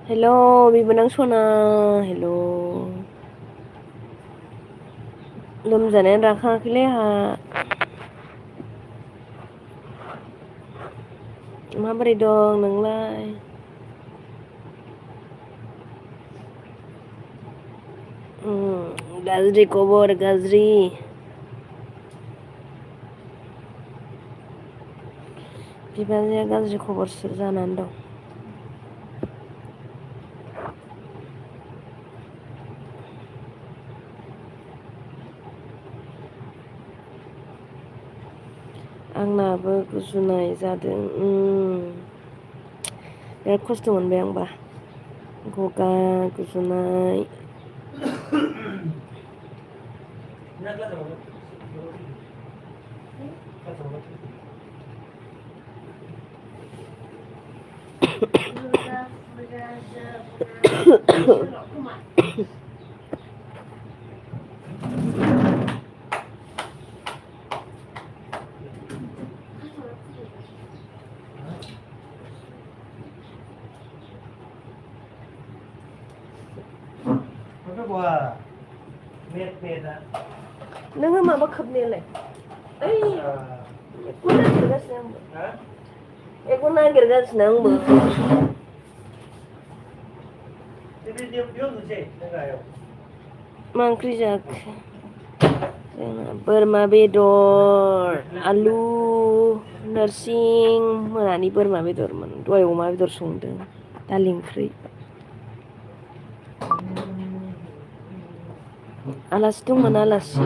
हेल' बिबोनां सना हेल' लोमजानायानो राखाङाखैलै आंहा माबोरै दं नोंलाय? गाज्रि खबर गाज्रि बिबाजैया गाज्रि खबरसो जानानै दं। आंनाबो गुजुनाय जादों बिराद खस्थ' मोनबाय आंबा गगा गुजुनाय नोङो माबा खोबनायालाय ओइ बेखौ नागिरगासिनो आंबो बेखौ नागिरगासिनो आंबो मा ओंख्रि जाखो जोंना बोरमा बेदर आलु नोरसिं मोनानि बोरमा बेदरमोन दहाय अमा बेदर संदों दालि ओंख्रि आलासि दंमोन आलासि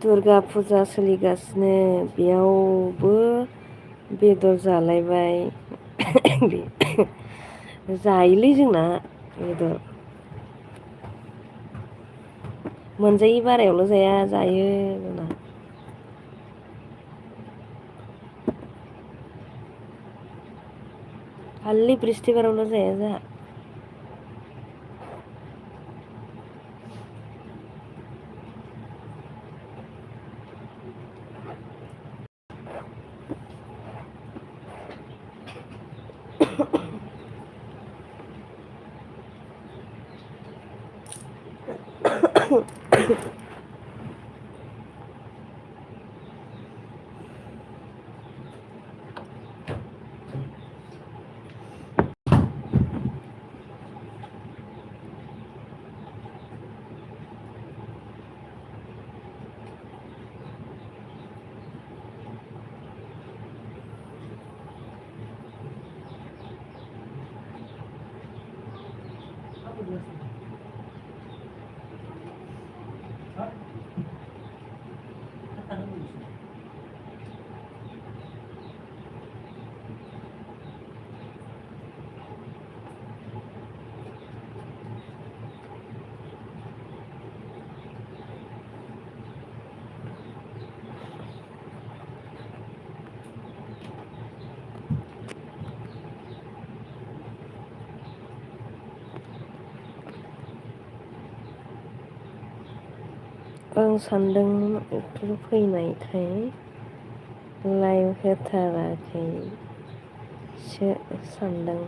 दुर्गा फुजा सोलिगासिनो बेयावबो बेदर जालायबाय जायोलै जोंना बेदर मोनजायै बारायावल' जाया जायो जोंना खालि ब्रिस्तिबारावल' जाया जोंहा आं सानदों बेफोर फैनायखाय लाइभ होथाराखैसो सानदों।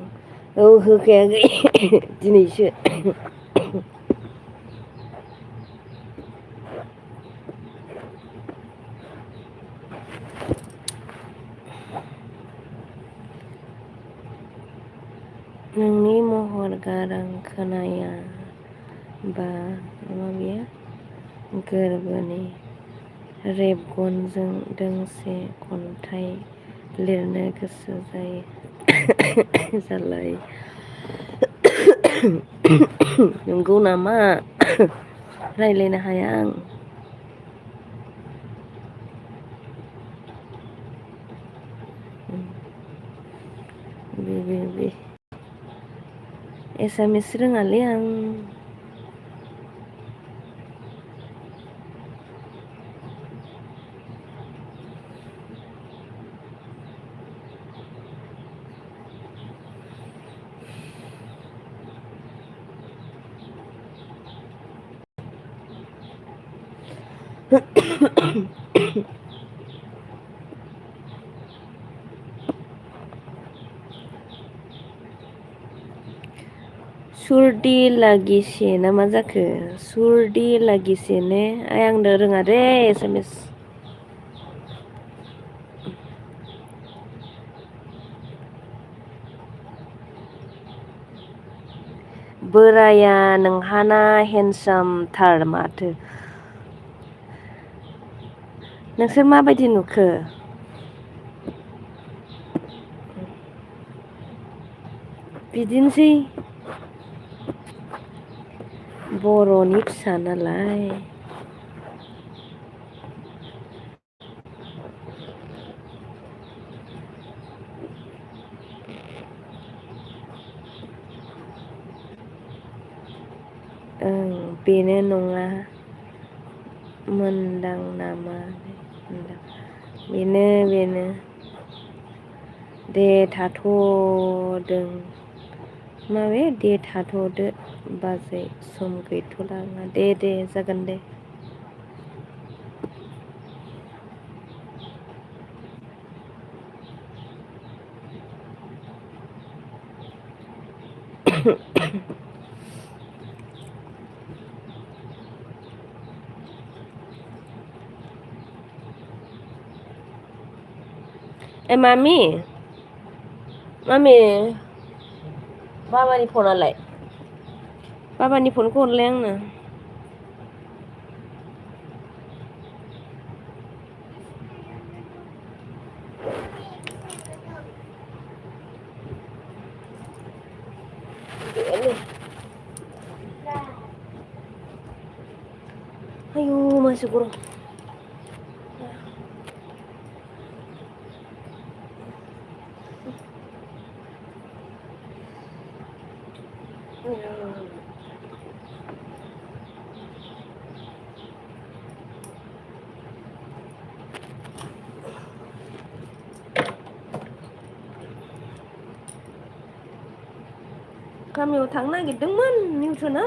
औ होखायाखै दिनैसो। नोंनि महर गारां खोनाया बा मा बेयो गोरबोनि रेबगनजों दोंसे खन्थाइ लिरनो गोसो जायो। जालाय नंगौ नामा रायलायनो हाया आं। बे एसामिस रोङालै आं। सुरदि लागिसे ना मा जाखो? सुरदि लागिसे ने आं रोङा दे एसामिस। बोराया नोंहाना हेन्डसामथार माथो। नोंसोर माबायदि नुखो? बिदिनोसै बर'नि फिसा नालाय। ओं बेनो नङा मोनदां नामा बेनो दे थाथ'दों माबे दे थाथ'दो बाजै सम गैथ'ला आंहा दे जागोन दे। ए मामि बाबानि फनालाय बाबानि फनखौ हरलाय आंनो। आयु मासे गरम। गामियाव थांनो नागिरदोंमोन निउसना।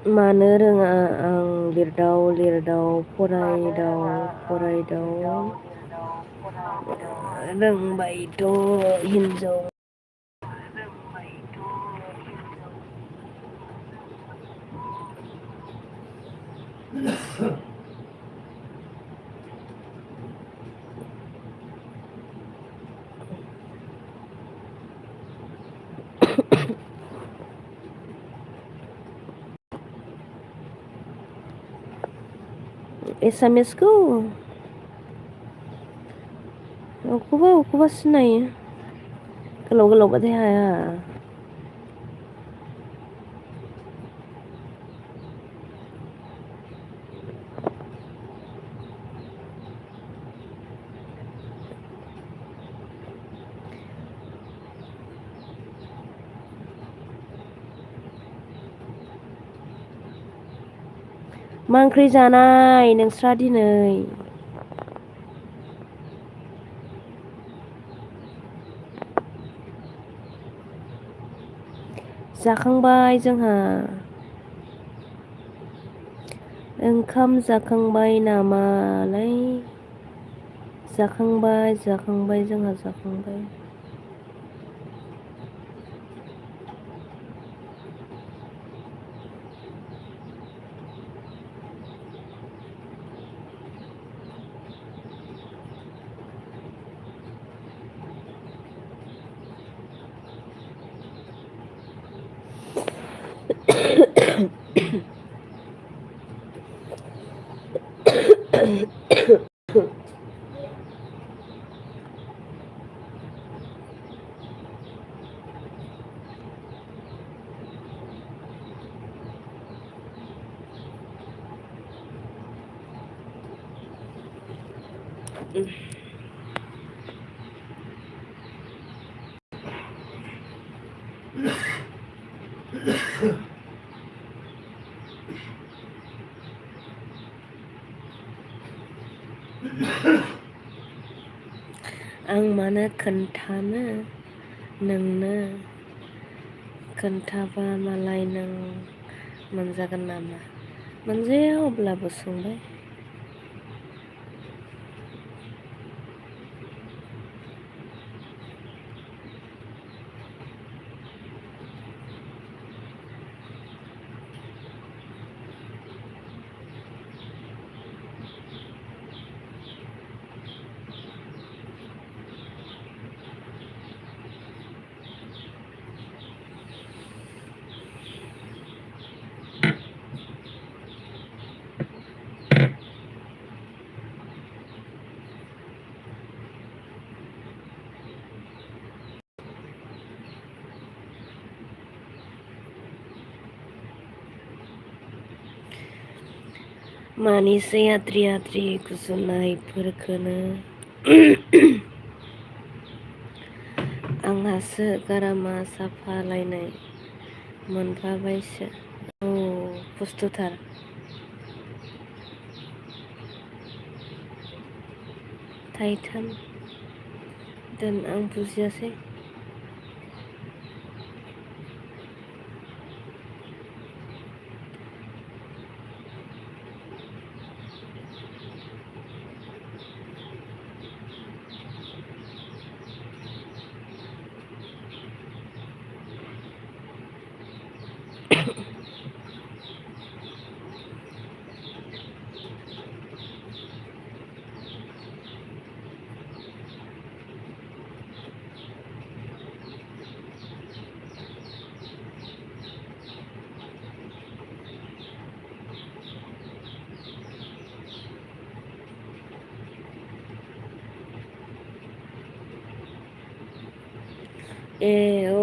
मानो रोङा आं लिरदाव लिरदाव फरायदाव फरायदाव रोंबायथ' हिनजाव एसामिसखौ अबेखौबा सिनायो गोलाव गोलावबाथाय हाया। मा ओंख्रि जानाय नोंस्रा दिनै? जाखांबाय जोंहा। ओंखाम जाखांबाय नामालै? जाखांबाय जोंहा जाखांबाय। आं मानो खोन्थानो नोंनो खोन्थाबा मालाय नों मोनजागोन नामा? मोनजाया अब्लाबो सोंबाय। मानिसै आद्रि आद्रि गुजुनायफोरखोनो आंहासो गारामा साफालायनाय मोनफाबायसो। औ खस्थ'थार। थाइथाम दोन आं बुजियासै। ए औ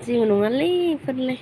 जेबो नङालै इफोरलाय।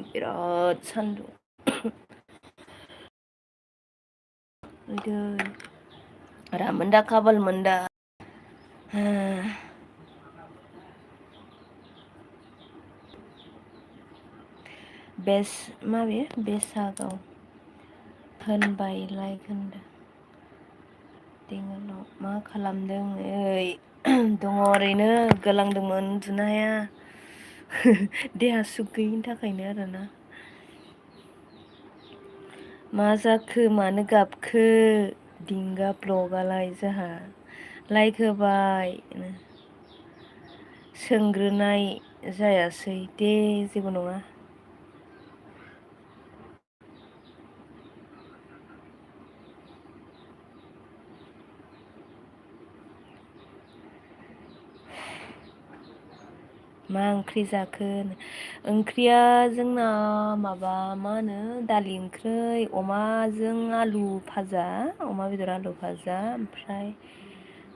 बिराद सान्दुं दै रामोनदा खाबाल मोनदा माबे बेसागाव होनबाय लाइक होनदों दिङानाव मा खालामदों ओइ दङ ओरैनो गोलांदोंमोन उन्दुनो हाया देहा सुग गैयिनि थाखायनो आरोना मा जाखो मानो गाबखो दिंगा ब्लगालाय जोंहा लाइक होबाय सोंग्रोनाय जायासै दे जेबो नङा मा ओंख्रि जाखो ओंख्रिया जोंना माबा मा होनो दालि ओंख्रै अमाजों आलु भाजा अमा बेदर आलु भाजा ओमफ्राय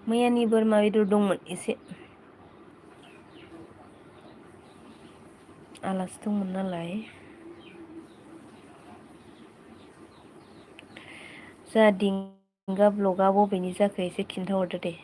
मैयानि बोरमा बेदर दंमोन एसे आलासि दंमोन नालाय जा दिंगा ब्लगा बबेनि जाखो एसे खिन्थाहरदो दे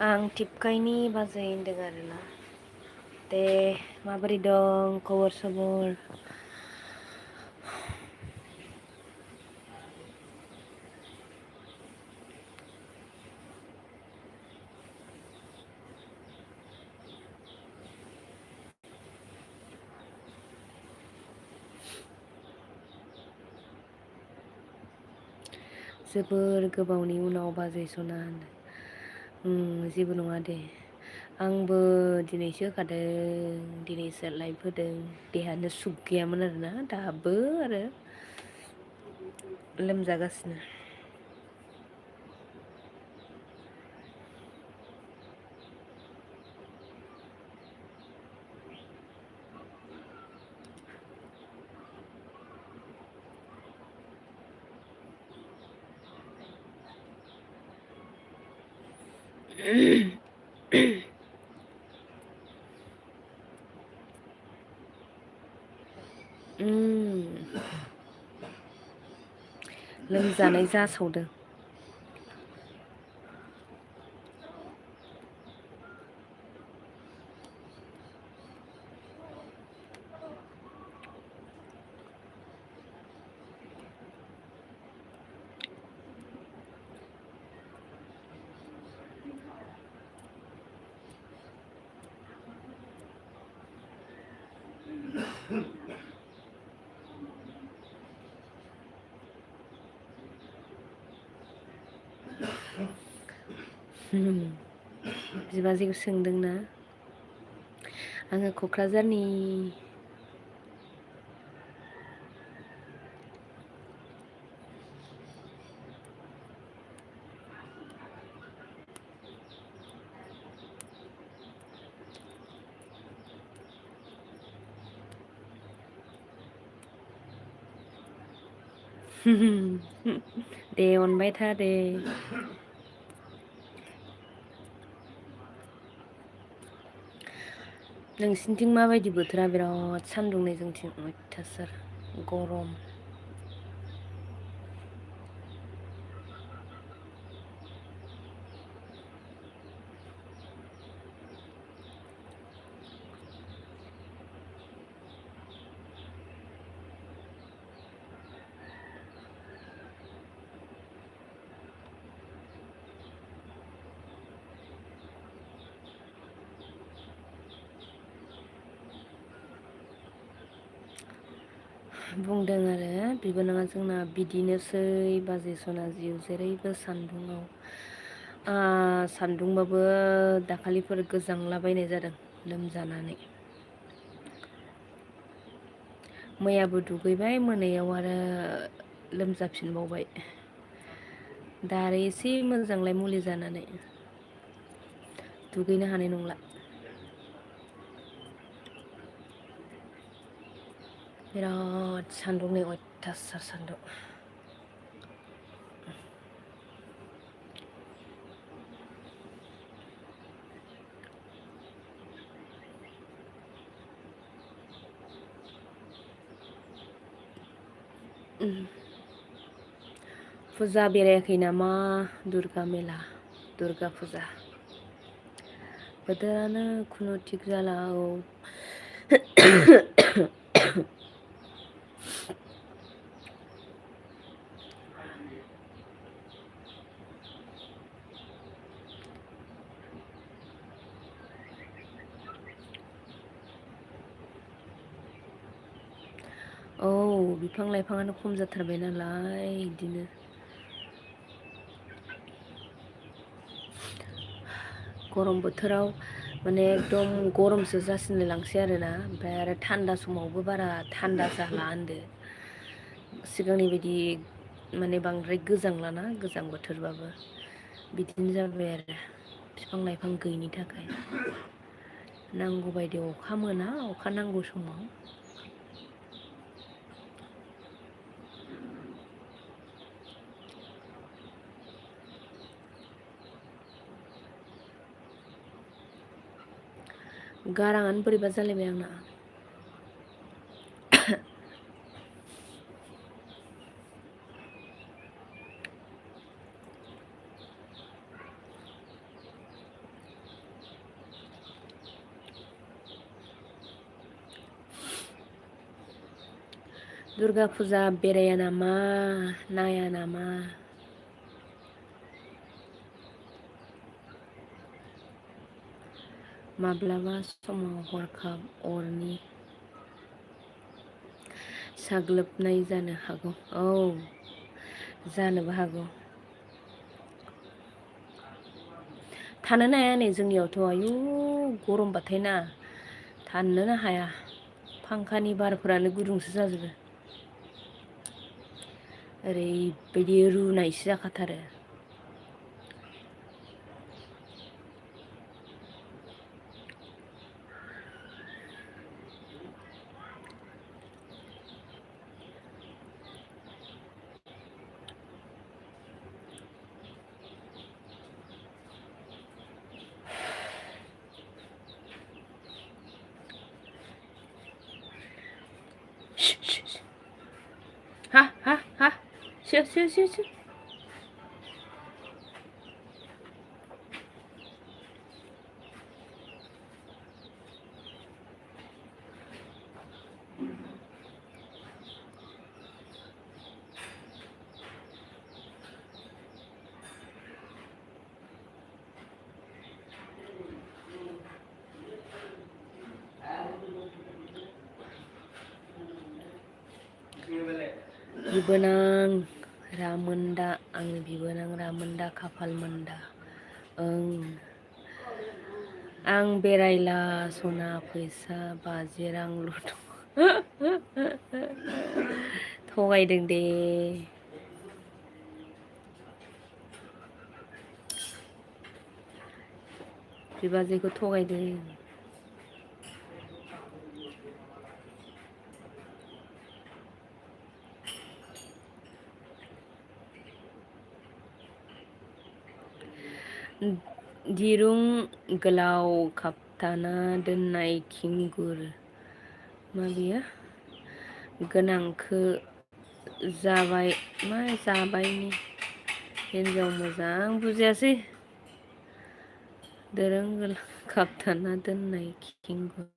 आं टिपकाइनि बाजै होनदों आरोना दे माबोरै दं खबर सबर जोबोर गोबावनि उनाव बाजै सना जेबो नङा दे आंबो दिनैसो होखादों दिनैसो लाइभ होदों देहायानो सुग गैयामोन आरोना दाबो आरो लोमजागासिनो लोमजानाय जासावदों बिबाजैखौ सोंदोंना आङो क'क्राझारनि दे अनबाय था दे नोंसिनिथिं माबायदि बोथोरा बिराद सान्दुं नै जोंथिं अयथासार गरम बुंदों आरो बिबोनाङा जोंना बिदिनोसै बाजै सना जिउ जेरैबो सान्दुङाव सान्दुंबाबो दाखालिफोर गोजांलाबायनाय जादों लोमजानानै मैयाबो दुगैबाय मोनायाव आरो लोमजाफिनबावबाय दा आरो एसे मोजांलाय मुलि जानानै दुगैनो हानाय नंला बिराद सान्दुं नै अयथासार सान्दुं फुजा बेरायाखै नामा दुर्गा मेला दुर्गा फुजा बोथोरानो खुनु थिग जाला औ औ बिफां लाइफाङानो खम जाथारबाय नालाय बिदिनो गरम बोथोराव माने एकदम गरमसो जासिनलाय लांसै आरोना ओमफ्राय आरो थान्दा समावबो बारा थान्दा जाला होनदो सिगांनि बायदि माने बांद्राय गोजांलाना गोजां बोथोरबाबो बिदिनो जाबाय आरो बिफां लाइफां गैयिनि थाखाय नांगौ बायदि अखा मोना अखा नांगौ समाव गाराङानो बोरैबा जालायबाय आंना दुर्गा फुजा बेराया नामा नाया नामा माब्लाबा समाव हरखाब अरनि साग्लोबनाय जानो हागौ औ जानोबो हागौ। थानोनो हाया नै जोंनियावथ' आयु गरमबाथाय ना थानोनो हाया फांखानि बारफोरानो गुदुंसो जाजोबो। ओरैबायदि रुनायसो जाखाथारो। हा हा हा सो बिबोनां रामोनदा आंनि बिबोनां रामोनदा खाफाल मोनदा ओं आं बेरायला सना फैसा 50 रांल' दं। थगायदों दे। बिबाजैखौ थगायदों। दिरुं गोलाव खाबथाना दोननाय खिंगुर मा बियो गोनांखो जाबाय मा जाबायनि हिनजाव मोजां बुजियासै दोरों गोलाव खाबथाना दोननाय खिंगुर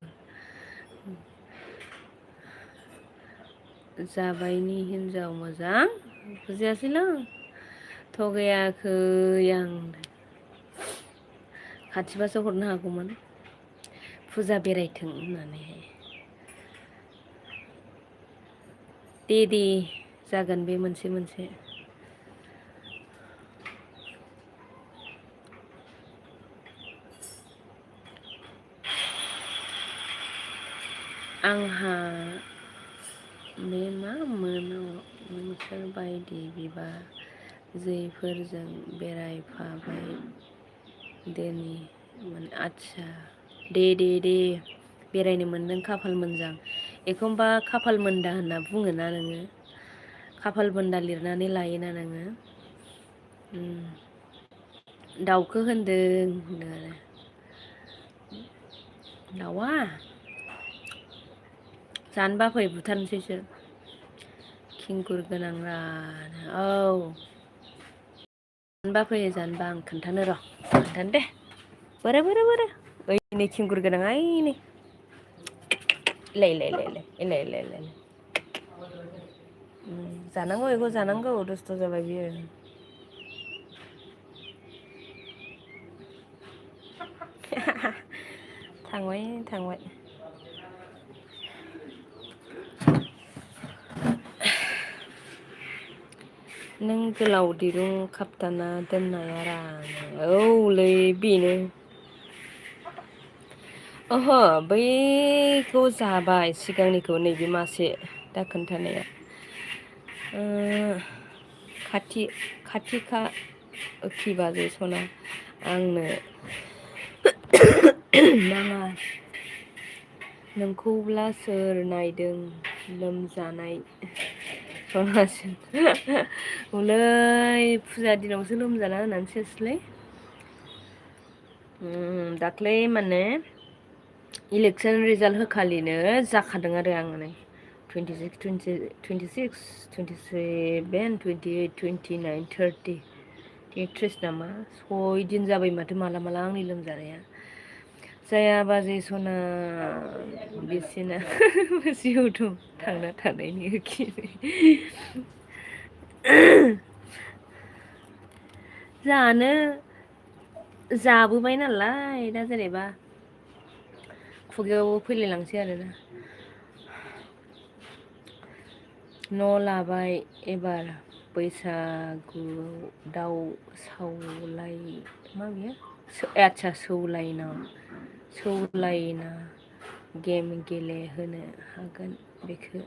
जाबायनि हिनजाव मोजां बुजियासैलां थगायाखै आं खाथिबासो हरनो हागौमोन फुजा बेरायथों होननानैहाय दे जागोन बे मोनसे आंहा बे मा मोनाव नोंसोर बायदि बिबाजैफोरजों बेरायफाबाय देनि आदसा दे बेरायनो मोनदों खाफाल मोजां एखमबा खाफाल मोनदा होनना बुङोना नोङो खाफाल मोनदा लिरनानै लायोना नोङो दाउखो होनदों आरो दाउआ जानो बाफै बुथारनोसैसो खिंगुर गोनांनो औ जानोबा फैयो जानोबा आं खोन्थानो र' खोन्थानो दे बोरो ओइनै खिंगुर गोनां ओइनै इलाय जानांगौ बेखौ जानांगौ दुस्थ' जाबाय बियो थांबाय नों गोलाव दिरुं खाबथाना दोननाया रानो औलै बेनो ओहो बैखौ जाबाय सिगांनिखौ नैबे मासे दा खोन्थानाया खाथिखा खि बाजै सना आंनो नाङा नोंखौब्ला सोर नायदों लोमजानाय सनासो हलै फुजा दिनावसो लोमजाना होनानै सेसलै दाख्लै माने इलेक्सन रिजाल्ट होखालिनो जाखादों आरो आं नै 26, 27, 28, 29, 30 31 नामा 6 दिन जाबाय माथो माला आंनि लोमजानाया जाया बाजै सना बिसिना जिउ दं थांना थानायनि जानो जाबोबाय नालाय दा जेनेबा खुगायाव फैलायलांसै आरोना न' लाबाय एबार बैसागुआव दाउ सावलाय मा बियो आदसा सौलायना गेम गेलेहोनो हागोन बेखौ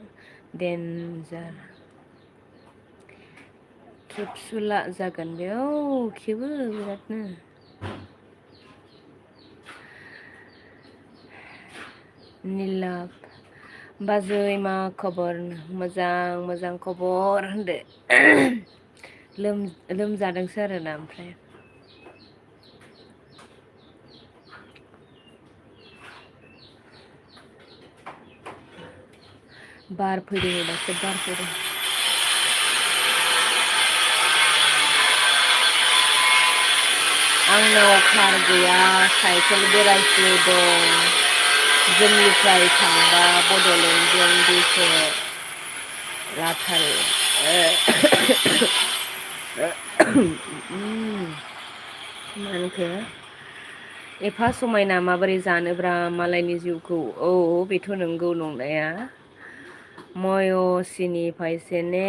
देन्जार खेबसुला जागोन बेयाव खेबो बिरादनो निलाप बाजै मा खबर मोजां खबर होनदो लोमजादोंसो आरोना ओमफ्राय बार फैदों दासो बार फैदों आंनाव कार गैया साइकेल बेरायसे दं जोंनिफ्राय थांबा बड'लेण्डजों बेसे लाथारो मानोखो एफा समायना माबोरै जानोब्रा मालायनि जिउखौ औ बेथ' नंगौ नंनाया मयसिनि फायसेने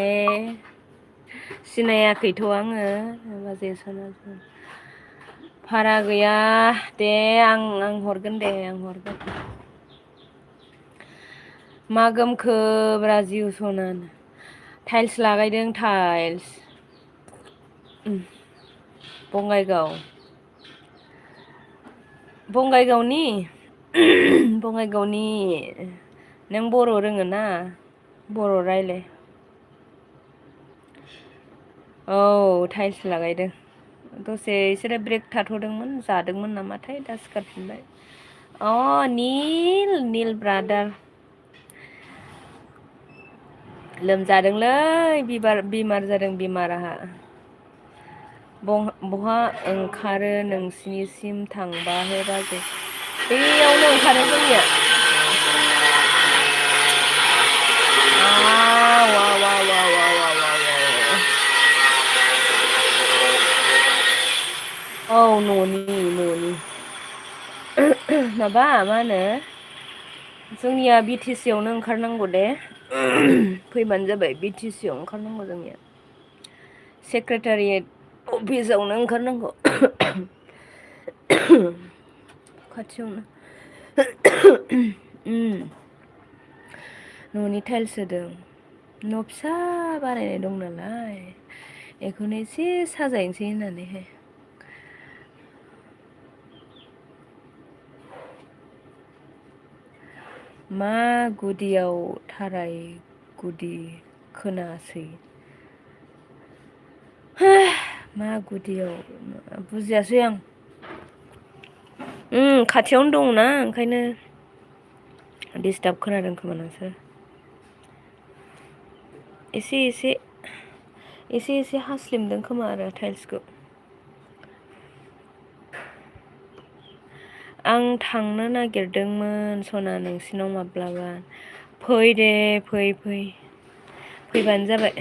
सिनायाखैथ' आङो बाजै सनाजों भारा गैया दे आं हरगोन दे आं हरगोन मा गोमखो ब्रा जिउ सनानो टाइल्स लागायदों टाइल्स बङाइगावनि बङाइगावनि नों बर' रोङो ना बर' रायलाय औ टाइल्स लागायदों दसे इसोरो ब्रेक थाथ'दोंमोन जादोंमोन नामाथाय दा सिखारफिनबाय अ निल ब्रादार लोमजादोंलै बिमार जादों बिमाराहा बहा ओंखारो नोंसिनिसिम थांबा हे बाजै बेयावनो ओंखारो जोंनिया औ न'नि माबा मा होनो जोंनिया बिटिसि आवनो ओंखारनांगौ दे फैबानो जाबाय बिटिसि आव ओंखारनांगौ जोंनिया सेक्रेटारियेट अफिसावनो ओंखारनांगौ खाथियावनो न'नि टाइल्स होदों न' फिसा बानायनाय दं नालाय बेखौनो एसे साजायनोसै होननानैहाय मा गुदियाव थाराय गुदि खोनासै मा गुदियाव बुजियासै आं खाथियावनो दंना ओंखायनो दिस्टार्ब खोनादों खोमा नोंसोर एसे हास्लिमदों खोमा आरो टाइल्सखौ आं थांनो नागिरदोंमोन सना नोंसिनाव माब्लाबा फै दे फैबानो जाबाय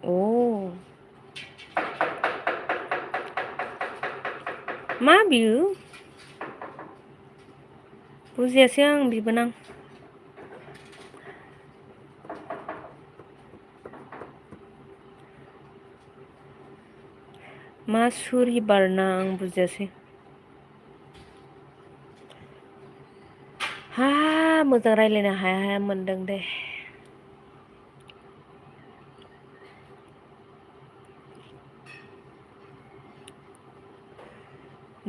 अ मा बियो बुजियासै आं बिबोनां मा सुरि बारना आं बुजियासै मोजां रायज्लायनो हाया मोनदों दे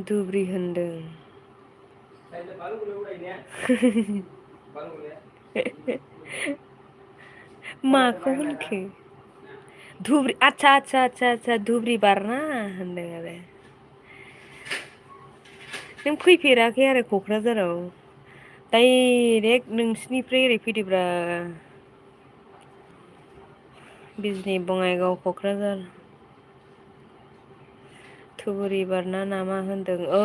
दुब्रि होनदों माखौ होनखो धुब्रि आदसा धुब्रि बारना होनदों आरो नों फैफेराखै आरो क'क्राझाराव डाइरेक्ट नोंसिनिफ्राय ओरै फैदोब्रा बिजनि बङाइगाव क'क्राझार धुबुरि बारना नामा होनदों औ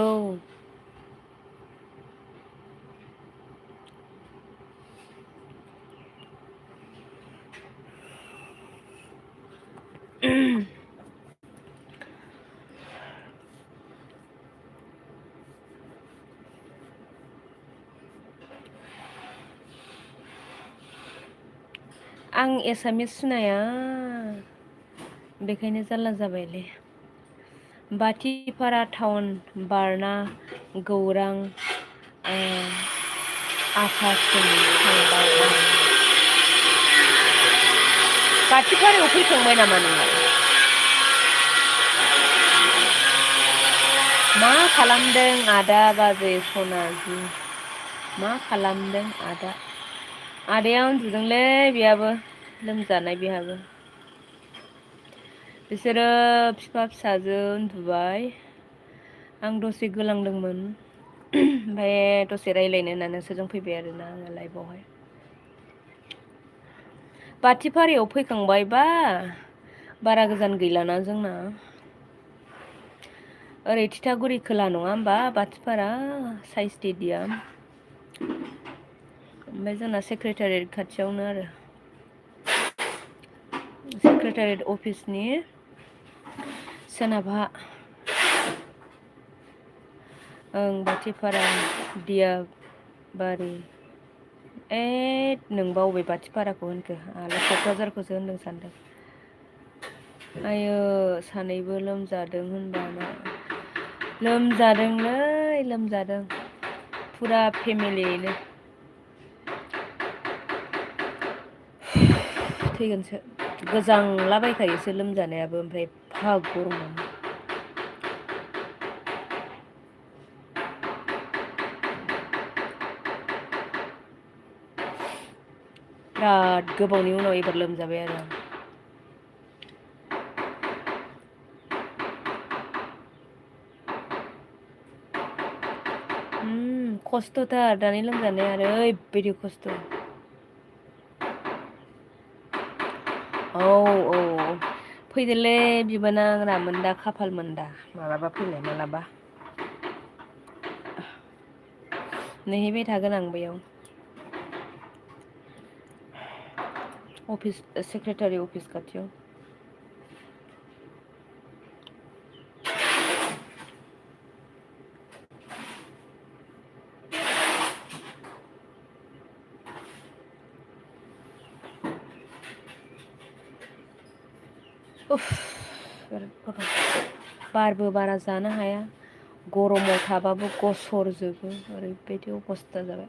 आं एसामिस सिनाया बेखायनो जारला जाबायलै बाथिपारा टाउन बारना गौरां आफासिम थांबाय आं बाथिपारायाव फैखांबाय नामा नोंलाय मा खालामदों आदा बाजै सनाजि मा खालामदों आदाया उन्दुदोंलै बेहाबो लोमजानाय बेहाबो बिसोरो बिफा फिसाजो उन्दुबाय आं दसे गोलांदोंमोन ओमफ्राय दसे रायज्लायनो होनना नोंसोरजों फैबाय आरोना आङो लाइभआवहाय बाथिपारायाव फैखांबायबा बारा गोजान गैलाना जोंना ओरै थिथागुरि खोला नङा होमबा बाथिपारा साइ स्टेडियाम ओमफ्राय जोंना सेक्रेटारियेट खाथियावनो आरो सेक्रेटारियेट अफिसनि सोनाबहा ओं बाथिपारा दियाबारि नोंबा अबे बाथिपाराखौ होनखो आंहालाय क'क्राझारखौसो होनदों सानदों आयो सानैबो लोमजादों होनबाना लोमजादोंलै लोमजादों फुरा फेमिलियैनो थैगोनसो गोजांलाबायखायोसो लोमजानायाबो ओमफ्राय एफा गरमाव बिराद गोबावनि उनाव एबार लोमजाबाय आरो खस्थ'थार दानि लोमजानाया आरो ओरैबायदि खस्थ' औ फैदोलै बिबोनां रामोनदा खाफाल मोनदा मालाबा फैलाय मालाबा नेहैबाय थागोन आं बैयाव अफिस सेक्रेटारि अफिस खाथियाव उफ बिराद गरम बारबो बारा जानो हाया गरमाव थाबाबो गसरजोबो ओरैबायदि अबस्था जाबाय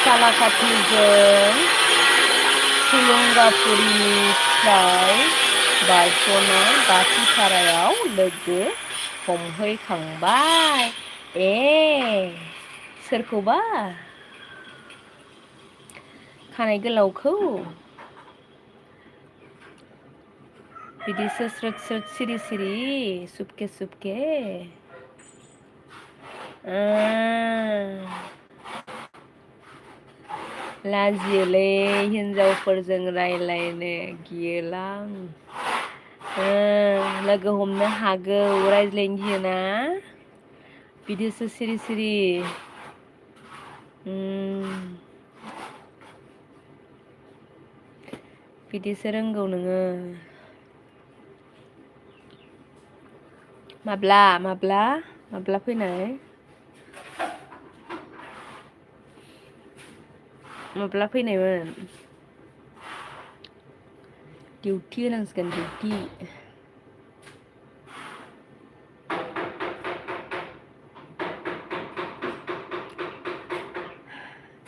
सालाकाथिजों थुलुंगाफुरिनिफ्राय बारस'ना बाथिपारायाव लोगो हमहैखांबाय सोरखौबा खानाय गोलावखौ बिदिसो स्रोद स्रोद सिरि सिरि सुपके सुपके लाजियोलै हिनजावफोरजों रायलायनो गियोलां लोगो हमनो हागौ रायज्लायनो गियोना बिदिसो सिरि सिरि बिदिसो रोंगौ नोङो माब्ला फैनाय माब्ला फैनायमोन डिउटि होनांसिगोन डिउटि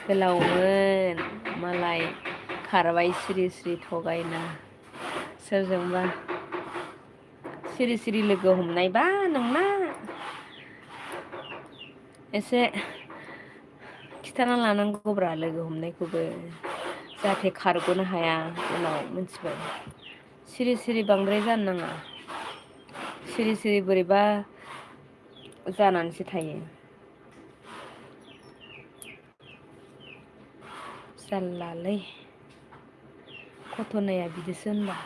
गोलावमोन मालाय खारबाय सिरि सिरि थगायना सोरजोंबा सिरि सिरि लोगो हमनायबा नोंना एसे खिथाना लानांगौब्रा लोगो हमनायखौबो जाहाथे खारग'नो हाया उनाव मिथिबाय सिरि सिरि बांद्राय जानो नाङा सिरि सिरि बोरैबा जानानैसो थायो। जारलालै घथ'नाया बिदिसो होनबा।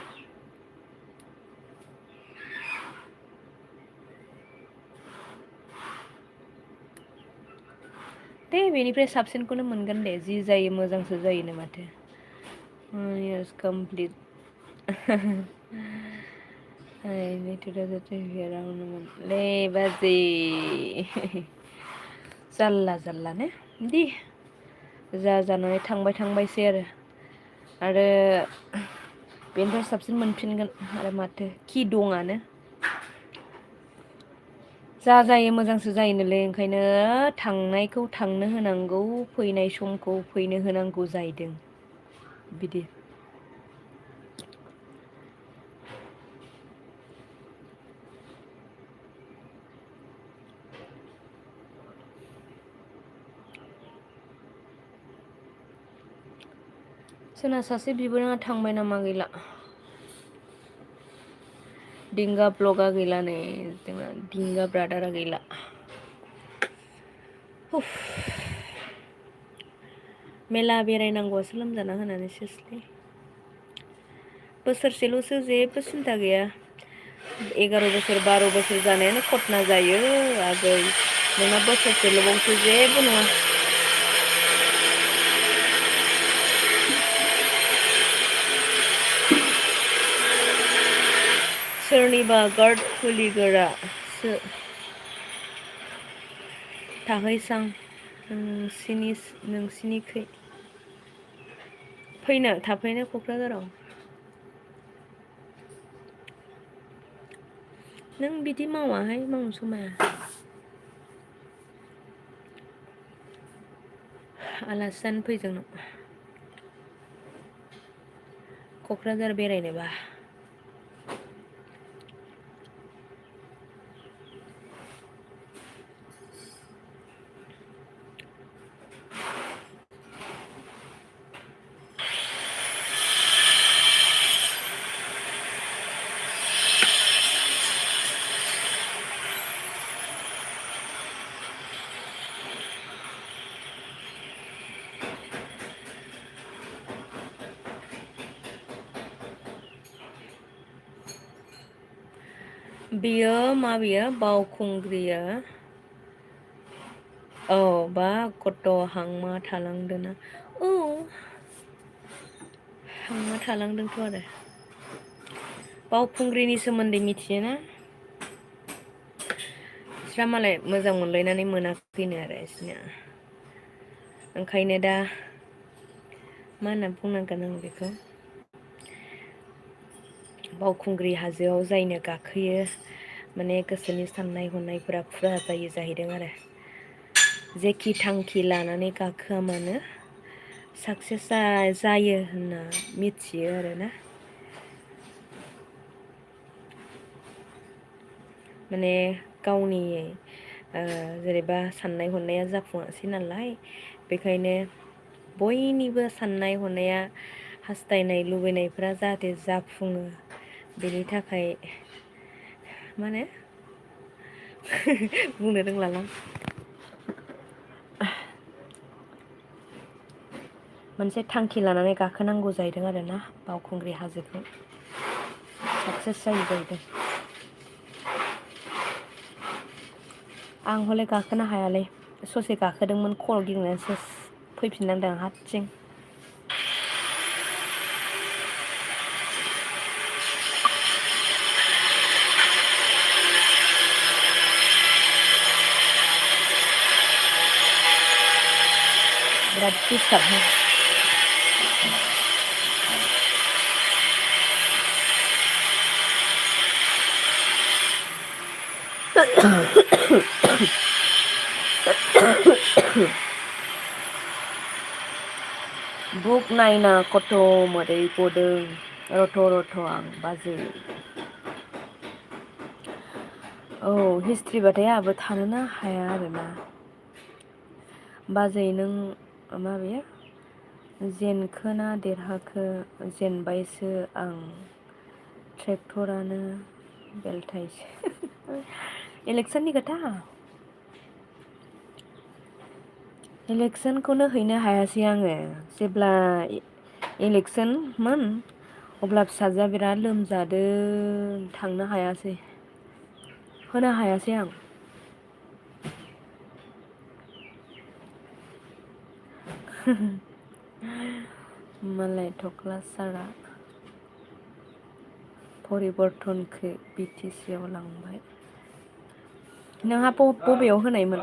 दे बेनिफ्राय साबसिनखौनो मोनगोन दे जि जायो मोजांसो जायोनो माथो। इयार्स कमप्लिट लै बाजै जारला जारला ने दे जा जानानै थांबायसै आरो बेनिफ्राय साबसिन मोनफिनगोन आरो माथो खि दंआनो। जा जायो मोजांसो जायोनोलै ओंखायनो थांनायखौ थांनो होनांगौ फैनाय समखौ फैनो होनांगौ जाहैदों बिदि। जोंना सासे बिबोनाङा थांबाय नामा गैला। दिंगा ब्लगा गैला नै जोंना दिंगा ब्रादारा गैला। उफ मेला बेरायनांगौआसो लोमजाना होनानै सेसलै। बोसोरसेल'सो जेबो सिन्था गैया। 11 बोसोर 12 बोसोर जानायानो खथना जायो आगै नोंना बोसोरसेल'बावसो जेबो नङा। सोरनिबा गार्ड खुलिगोरासो थाहैसां नोंसिनिखै फैनो थाफैनो क'क्राझाराव। नों बिदि मावाहाय मावनो समाया। आलासि जानो फै जोंनाव क'क्राझार बेरायनोबा। बियो माबियो बावखुंग्रिया औ बा गथ' हांमा थालांदोंना औ हांमा थालांदोंथ' आरो बावखुंग्रिनि सोमोन्दै मिथियोना? बिस्रा मालाय मोजां मोनलायनानै मोनाखैनो आरो बिसोरनिया ओंखायनो दा मा होनना बुंनांगोन आं बेखौ बावखुंग्रि हाजोआव जायनो गाखोयो माने गोसोनि साननाय हनायफोरा फुरा जायो जाहैदों आरो जेखि थांखि लानानै गाखोआ मानो साक्सेस जायो होनना मिथियो आरोना माने गावनि जेनेबा साननाय हनाया जाफुङासै नालाय बेखायनो बयनिबो साननाय हनाया हास्थायनाय लुबैनायफ्रा जाहाथे जाफुङो बेनि थाखाय मा होनो बुंनो रोंलालां मोनसे थांखि लानानै गाखोनांगौ जाहैदों आरोना बावखुंग्रि हाजोखौ साक्सेस जायो जाहैदों आं हले गाखोनो हायालै ससे गाखोदोंमोन खर' गिदिंनानै सेस फैफिननांदों आं हारसिं बिराद दिसथाबहाय बुक नायना खथ' मोदै गदों रथ' रथ' आं बाजै औ हिस्ट्रिबाथाय आंहाबो थानोनो हाया आरोना बाजै नों माबे जेनखोना देरहाखो जेनबायसो आं ट्रेक्टरानो बेलथायसो इलेक्सननि खोथा इलेक्सनखौनो हैनो हायासै आङो जेब्ला इलेक्सनमोन अब्ला फिसाजोआ बिराद लोमजादों थांनो हायासै होनो हायासै आं मालाय थख्ला सारा परिबर्तनखौ बि टि सि आव लांबाय नोंहा बबेयाव होनायमोन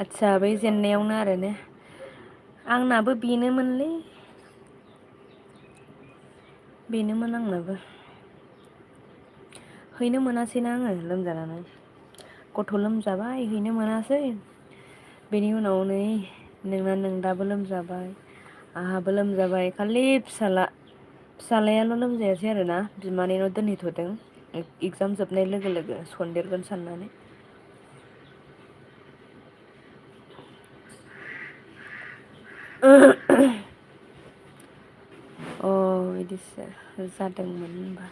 आदसा बै जेननायावनो आरो ने आंनाबो बेनोमोनलै बेनोमोन आंनाबो हैनो मोनासैना आङो लोमजानानै गथ' लोमजाबाय हैनो मोनासै बेनि उनाव नै नों दाबो लोमजाबाय आंहाबो लोमजाबाय खालि फिसालायाल' लोमजायासै आरोना बिमानैनाव दोनहैथ'दों इगजाम जोबनाय लोगो लोगो सन्देरगोन साननानै अ बिदिसो जादोंमोन होनबा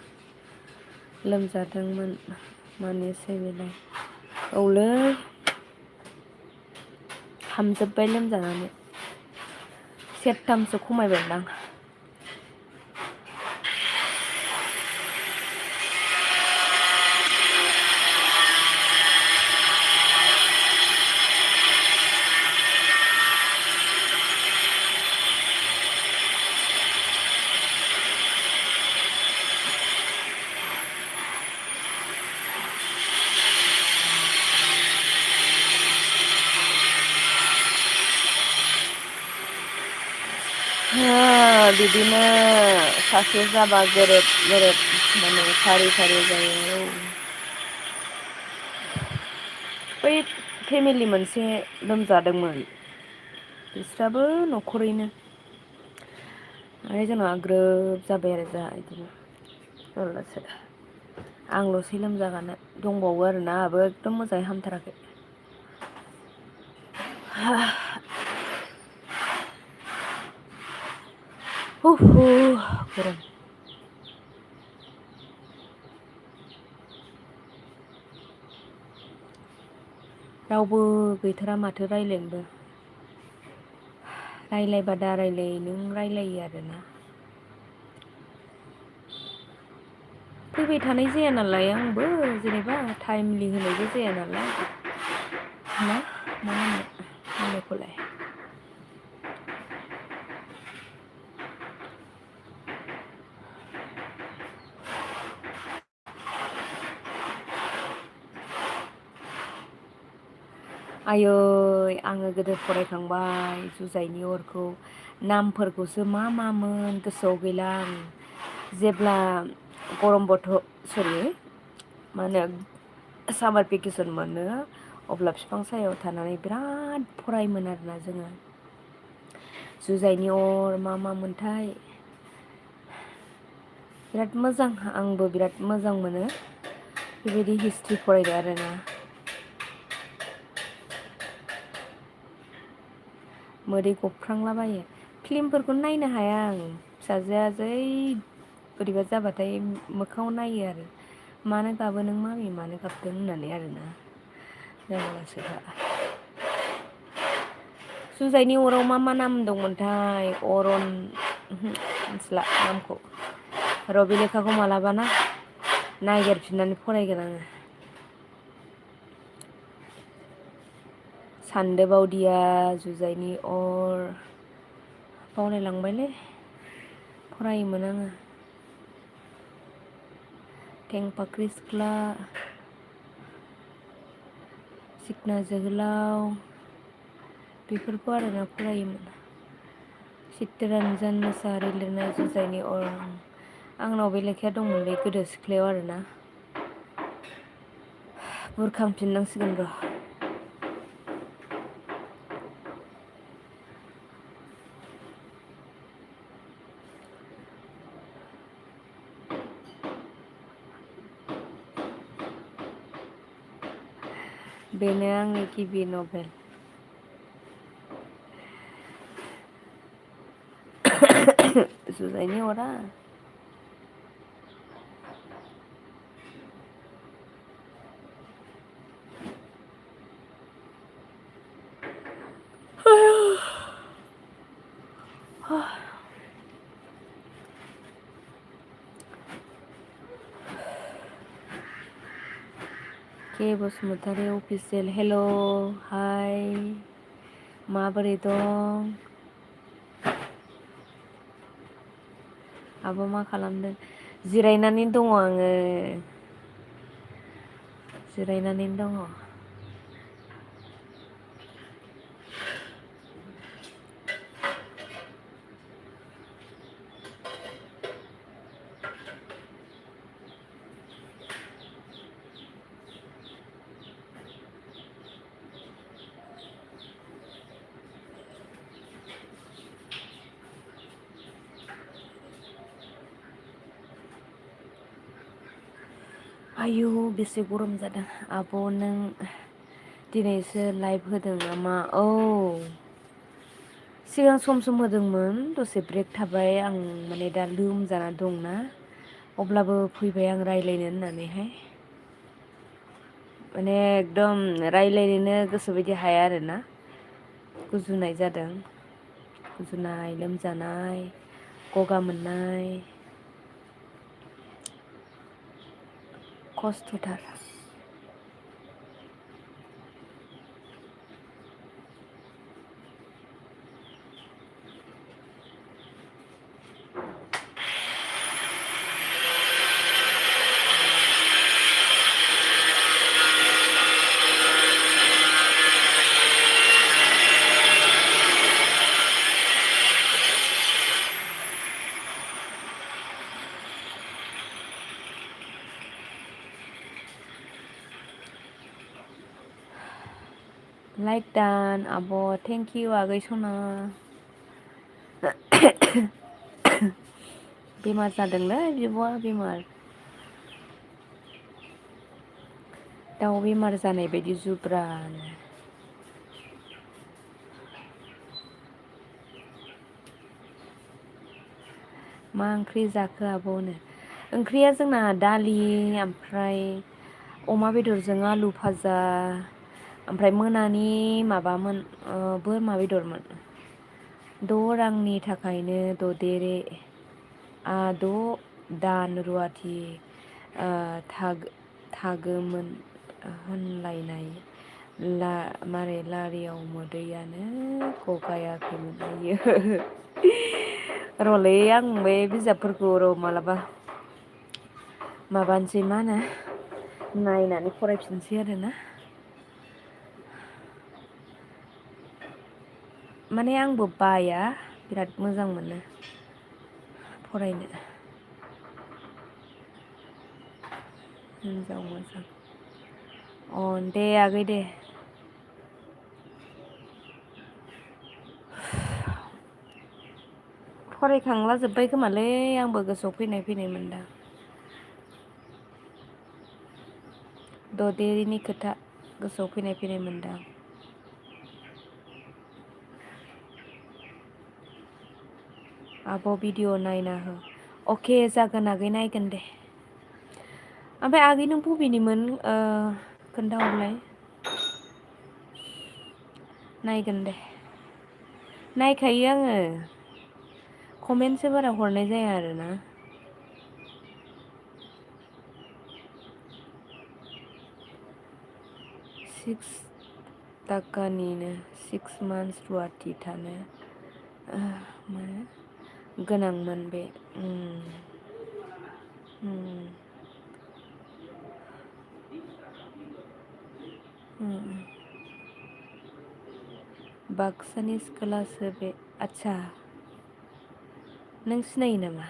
लोमजादोंमोन मानोसै बेलाय औलै हामजोब्बाय लोमजानानै सेरथामसो खमायबायदां बिदिनो सासे जाबा गोरोब माने फारि फारि जायो बै फेमिलि मोनसे लोमजादोंमोन बिस्राबो न'खरैनो ओमफ्राय जोंना ग्रोब जाबाय आरो जोंहा बिदिनो जारलासो आंल'सै लोमजागानो दंबावो आरोना आंहाबो एकदम मोजाङै हामथाराखै गरम रावबो गैथारा माथो रायज्लायनोबो रायज्लायबा दा रायलाय नों रायलायो आरोना फैबाय थानाय जाया नालाय आंबो जेनेबा टाइमलि होनायबो जाया नालाय मा होनो मालायखौलाय आयै आङो गोदो फरायखांबाय जुजाइनि अरखौ नामफोरखौसो मा मामोन गोसोआव गैला आं जेब्ला गरम बन्द सरि मा होनो सामार भेकेसन मोनो अब्ला बिफां सायाव थानानै बिराद फरायोमोन आरोना जोङो जुजाइनि अर मा मा मोनथाय बिराद मोजां आंबो बिराद मोजां मोनो बेबायदि हिस्ट्रि फरायनो आरोना मोदै गफ्रांलाबायो फिल्मफोरखौनो नायनो हाया आं फिसाजोआ जै बोरैबा जाबाथाय मोखाङाव नायो आरो मानो गाबो नों मामि मानो गाबदों होननानै आरोना जारलासोखा जुजाइनि अराव मा मा नाम दंमोनथाय अरन मिथिला नामखौ र' बे लेखाखौ मालाबाना नागिरफिननानै फरायगोन आङो सान्दोबावदिया जुजाइनि अर बावलायलांबायलै फरायोमोन आङो थेंफाख्रि सिख्ला सिखना जोहोलाव बेफोरखौ आरोना फरायोमोन चित्तरन्जन मुसाहारि लिरनाय जुजाइनि अर आंनाव बे लेखाया दंमोनलै गोदो सिख्लायाव आरोना बुरखांफिननांसिगोन र' बेनो आंनि गिबि नभेल जुजाइनि अरा के बसुमतारी अफिसियेल हेल' हाय माबोरै दं आब' मा खालामदों जिरायनानै दङ आङो जिरायनानै दङ आयु बेसे गरम जादों आब' नों दिनैसो लाइभ होदों नामा औ सिगां सम सम होदोंमोन दसे ब्रेक थाबाय आं माने दा लोमजाना दंना अब्लाबो फैबाय आं रायज्लायनो होननानैहाय माने एकदम रायज्लायनोनो गोसोबायदि हाया आरोना गुजुनाय जादों गुजुनाय लोमजानाय गगा मोननाय खस्थ'थार लाइक डान आब' थेंक इउ आगै सना बेमार जादोंलै बिब'आ बेमार दाउ बेमार जानाय बायदि जुब्रानो मा ओंख्रि जाखो आब'नो ओंख्रिया जोंना दालि ओमफ्राय अमा बेदरजों आलु भाजा ओमफ्राय मोनानि माबामोन बोरमा बेदरमोन द' रांनि थाखायनो ददेरे द' दान रुवाथि थागोमोन होनलायनाय मारै लारियाव मोदैयानो गगायाखैमोन आयो रलै आं बे बिजाबफोरखौ मालाबा माबानोसै मा होनो नायनानै फरायफिनसै आरोना माने आंबो बाया बिराद मोजां मोनो फरायनो हिनजाव मोजां अ दे आगै दे फरायखांला जोब्बाय खोमालै आंबो गोसोआव फैनाय फैनाय मोनदां ददेरेनि खोथा गोसोआव फैनाय फैनाय मोनदां आब' भिडिअ नायना हो अके जागोन आगै नायगोन दे ओमफ्राय आगै नों बबेनिमोन खोन्थाहरलाय नायगोन दे नायखायो आङो कमेन्टसो बारा हरनाय जाया आरोना 6 टाकानिनो 6 मान्थस रुवाथि थानो गोनांमोन बे बाक्सानि सिख्लासो बे आदसा नों सिनायो नामा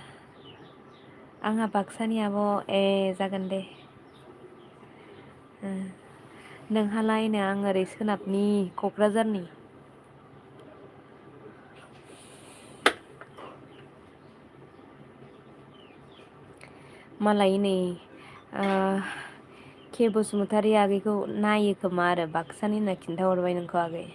आंहा बाक्सानि आब' ए जागोन दे नोंहालायनो आं ओरै सोनाबनि क'क्राझारनि मालाय नै के बसुमतारी आगैखौ नायो खोमा आरो बाक्सानि होनना खिन्थाहरबाय नोंखौ आगै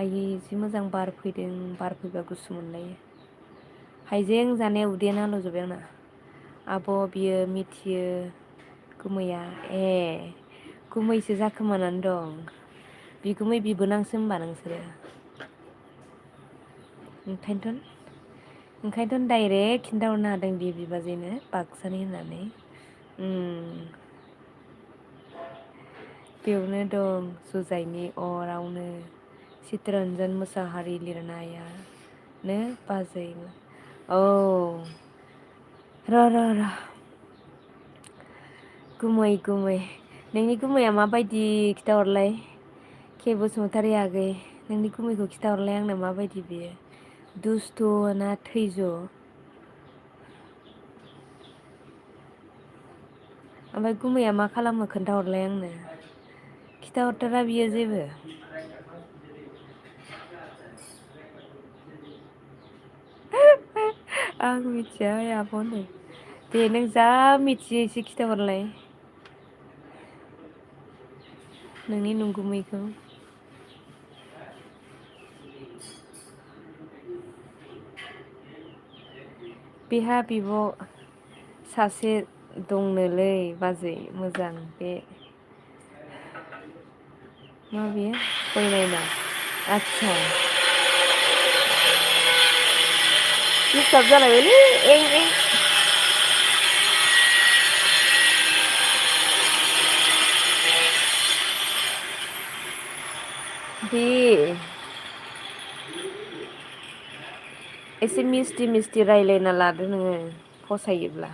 आयै जि मोजां बार फैदों बार फैबा गुसु मोनलायो हाइजें जानाया उदैयानो आलौजोब्बाय आंना आब' बियो मिथियो गुमैया ए गुमैसो जाखोमानानै दं बिगुमै बिबोनांसो होनबा नोंसोरो ओंखायनोथ' ओंखायनोथ' डाइरेक्ट खिन्थाहरनो हादों बे बिबाजैनो बाक्सानि होननानै। बेयावनो दं जुजाइनि अरावनो चित्तरन्जन मुसाहारि लिरनायानो बाजै। औ र' गुमै नोंनि गुमैया माबायदि खिथाहरलाय? के बसुमतारी आगै नोंनि गुमैखौ खिथाहरलाय आंनो माबायदि बियो दुस्थ' ना थैज'? ओमफ्राय गुमैया मा खालामो खोन्थाहरलाय आंनो खिथाहरथारा बियो जेबो। आं मिथिया आब'नो दे नों जा मिथियो एसे खिथाहरलाय नोंनि नंगुमैखौ। बिहा बिब' सासे दंनोलै बाजै मोजां बे मा बेयो गयनायना आदसा दिसथाब जालायबायलै एं दे एसे मिस्टि रायज्लायना लादो नोङो फसायोब्ला।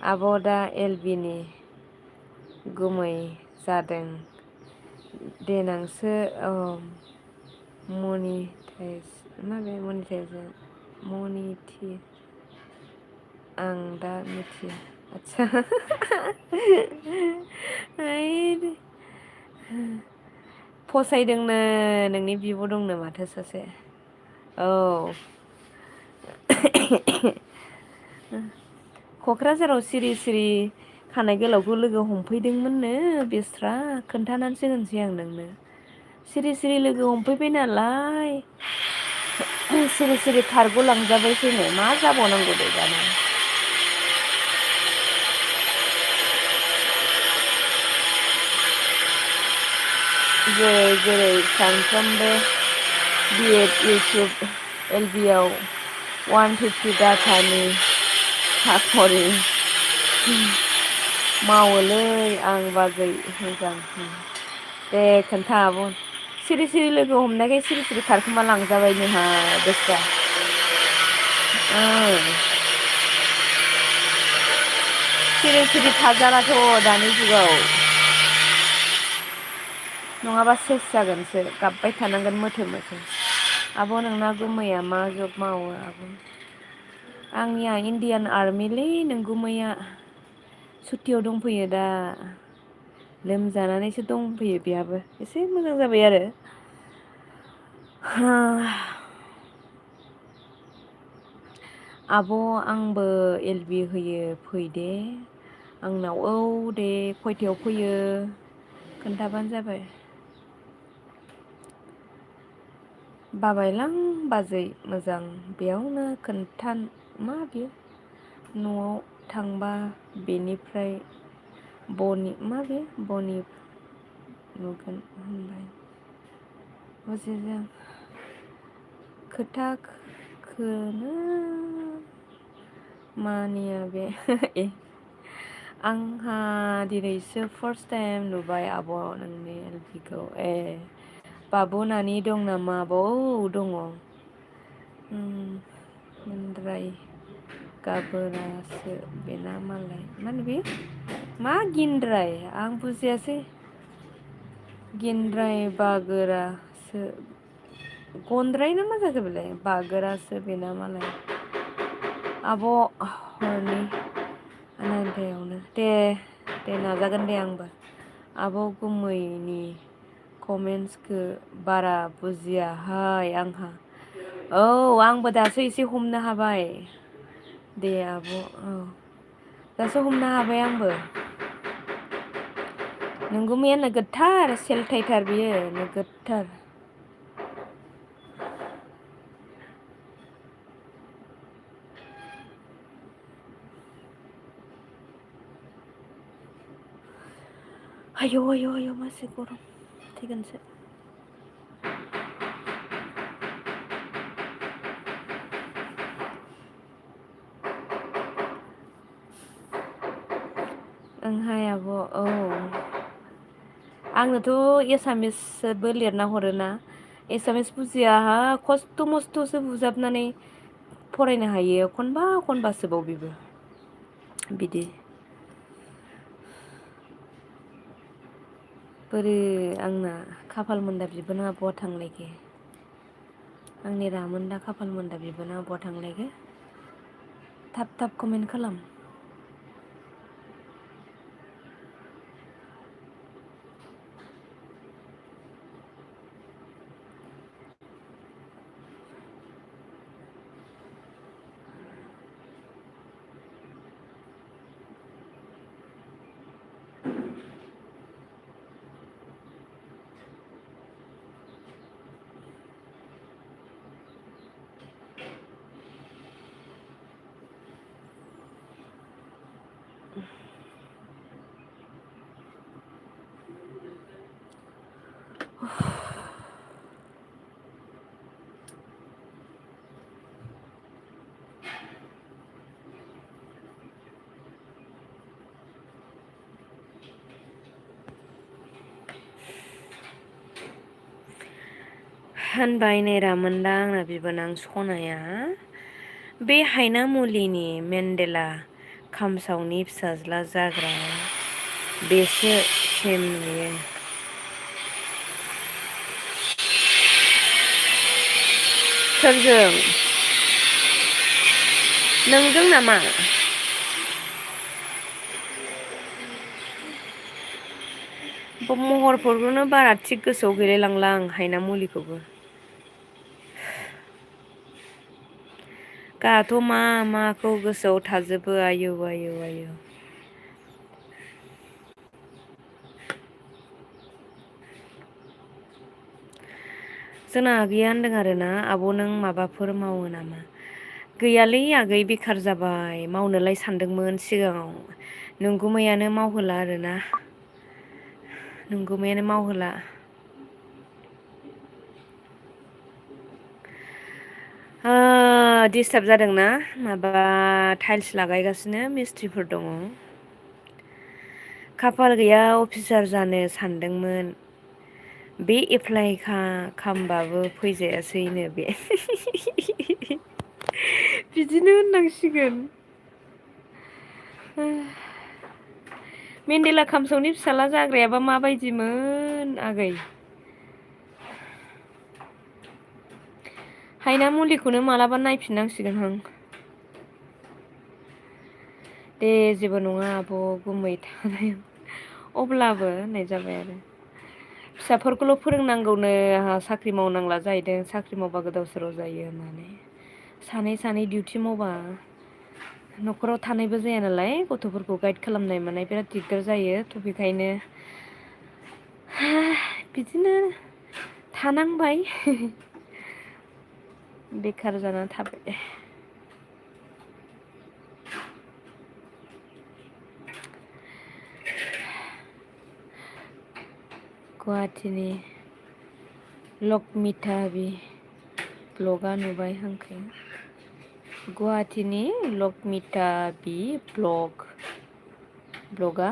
आब' दा एल-बि नि गुमै जादों देनांसो मनिटि आं दा मिथिया आदसा फसायदोंनो नोंनि बिब' दंनो माथो सासे औ क'क्राझाराव सिरि खानाय गोलावखौ लोगो हमफैदोंमोननो बेस्रा खोन्थानानैसो होनसै आं नोंनो सिरि लोगो हमफैबाय नालाय सिरि खारग'लांजाबायसोनो मा जाबावनांगौ दे दाना जेरै सानफ्रोमबो बि-एड इउटुब एल-बि आव 150 डाटानि साख'रि मावोलै आं बाजै मोजां दे खोन्था आब' सिरि लोगो हमनायखाय सिरि खारखोमा लांजाबाय नोंहा बेस्रा सिरि थाजालाथ' दानि जुगाव नङाबा सेस जागोनसो गाबबाय थानांगोन मोथो आब' नोंना गुमैया मा जब मावो आब'? आंनिया इण्डियान आर्मिलै नोंगुमैया सुटियाव दंफैयो दा लोमजानानैसो दंफैयो बेहाबो एसे मोजां जाबाय आरो आब' आंबो एल-बि होयो फै दे आंनाव औ दे खयथायाव फैयो खोन्थाबानो जाबाय बाबायलां बाजै मोजां बेयावनो मा बेयो न'आव थांबा बेनिफ्राय बनि नुगोन होनबाय बुजिदों खोनो मानिया बे आंहा दिनैसो फार्स्ट टाइम नुबाय आब' नोंनि एल-बिखौ बाबु नानि दं नामा आब' औ दङ मोनद्राय गाबोरासो बेना मालाय मा होनो बे मा गिन्द्राय आं बुजियासै गिन्द्राय बागोरासो गन्द्राय ना मा जाखो बेलाय बागोरासो बेना मालाय आब' हरनि आनायथायावनो दे नाजागोन दे आंबो आब' गुमैनि कमेन्टसखौ बारा बुजियाहाय आंहा औ आंबो दासो एसे हमनो हाबाय दे आब' औ दासो हमनो हाबाय आंबो नोंगुमैया नोगोदथार सेलथायथार बियो नोगोदथार आयौ मासे गरम थैगोनसो ओंहाय आब' औ आंनोथ' एसामिसबो लिरना हरोना एसामिस बुजियाहा खस्थ' मस्थ'सो बुजाबनानै फरायनो हायो खनबा खनबासोबाव बेबो बिदि बोरो आंना खाफाल मोनदा बिबोनाङा बहा थांलायखो आंनि रामोनदा खाफाल मोनदा बिबोनाङा बहा थांलायखो थाब थाब कमेन्ट खालाम होनबाय नै रामोनदा आंना बिबोनां सनाया बे हायना मुलिनि मेन्देला खामसावनि फिसाज्ला जाग्रा बेसो सेम नुयो सोरजों नोंजों नामा महरफोरखौनो बारा थिग गोसोआव गैलायलांला आं हायना मुलिखौबो गाहाथ' मा माखौ गोसोआव थाजोबो आयौ आयौ आयौ जोंना आगैया होनदों आरोना आब' नों माबाफोर मावो नामा गैयालै आगै बेखार जाबाय मावनोलाय सानदोंमोन सिगाङाव नोंगुमैयानो मावहोला आरोना नोंगुमैयानो मावहोला दिस्टार्ब जादोंना माबा टाइल्स लागायगासिनो मिस्थ्रिफोर दङ खाफाल गैया अफिसार जानो सानदोंमोन बे एप्लाइ खालामबाबो फैजायासैनो बे बिदिनो होननांसिगोन मेन्देला खामसावनि फिसाज्ला जाग्रायाबा माबायदिमोन आगै हायना मुलिखौनो मालाबा नायफिननांसिगोन हां दे जेबो नङा आब' गुमै थानायाव अब्लाबो होननाय जाबाय आरो फिसाफोरखौल' फोरोंनांगौनो आंहा साख्रि मावनांला जाहैदों साख्रि मावबा गोदाव सोराव जायो होननानै सानै सानै डिउटि मावबा न'खराव थानायबो जाया नालाय गथ'फोरखौ गाइड खालामनाय मानाय बिराद दिगदार जायो थ' बेखायनो बिदिनो थानांबाय बेखार जाना थाबाय गुवाहाटीनि लकमिता ब्लगा नुबाय हांखो गुवाहाटीनि लकमिता ब्लगा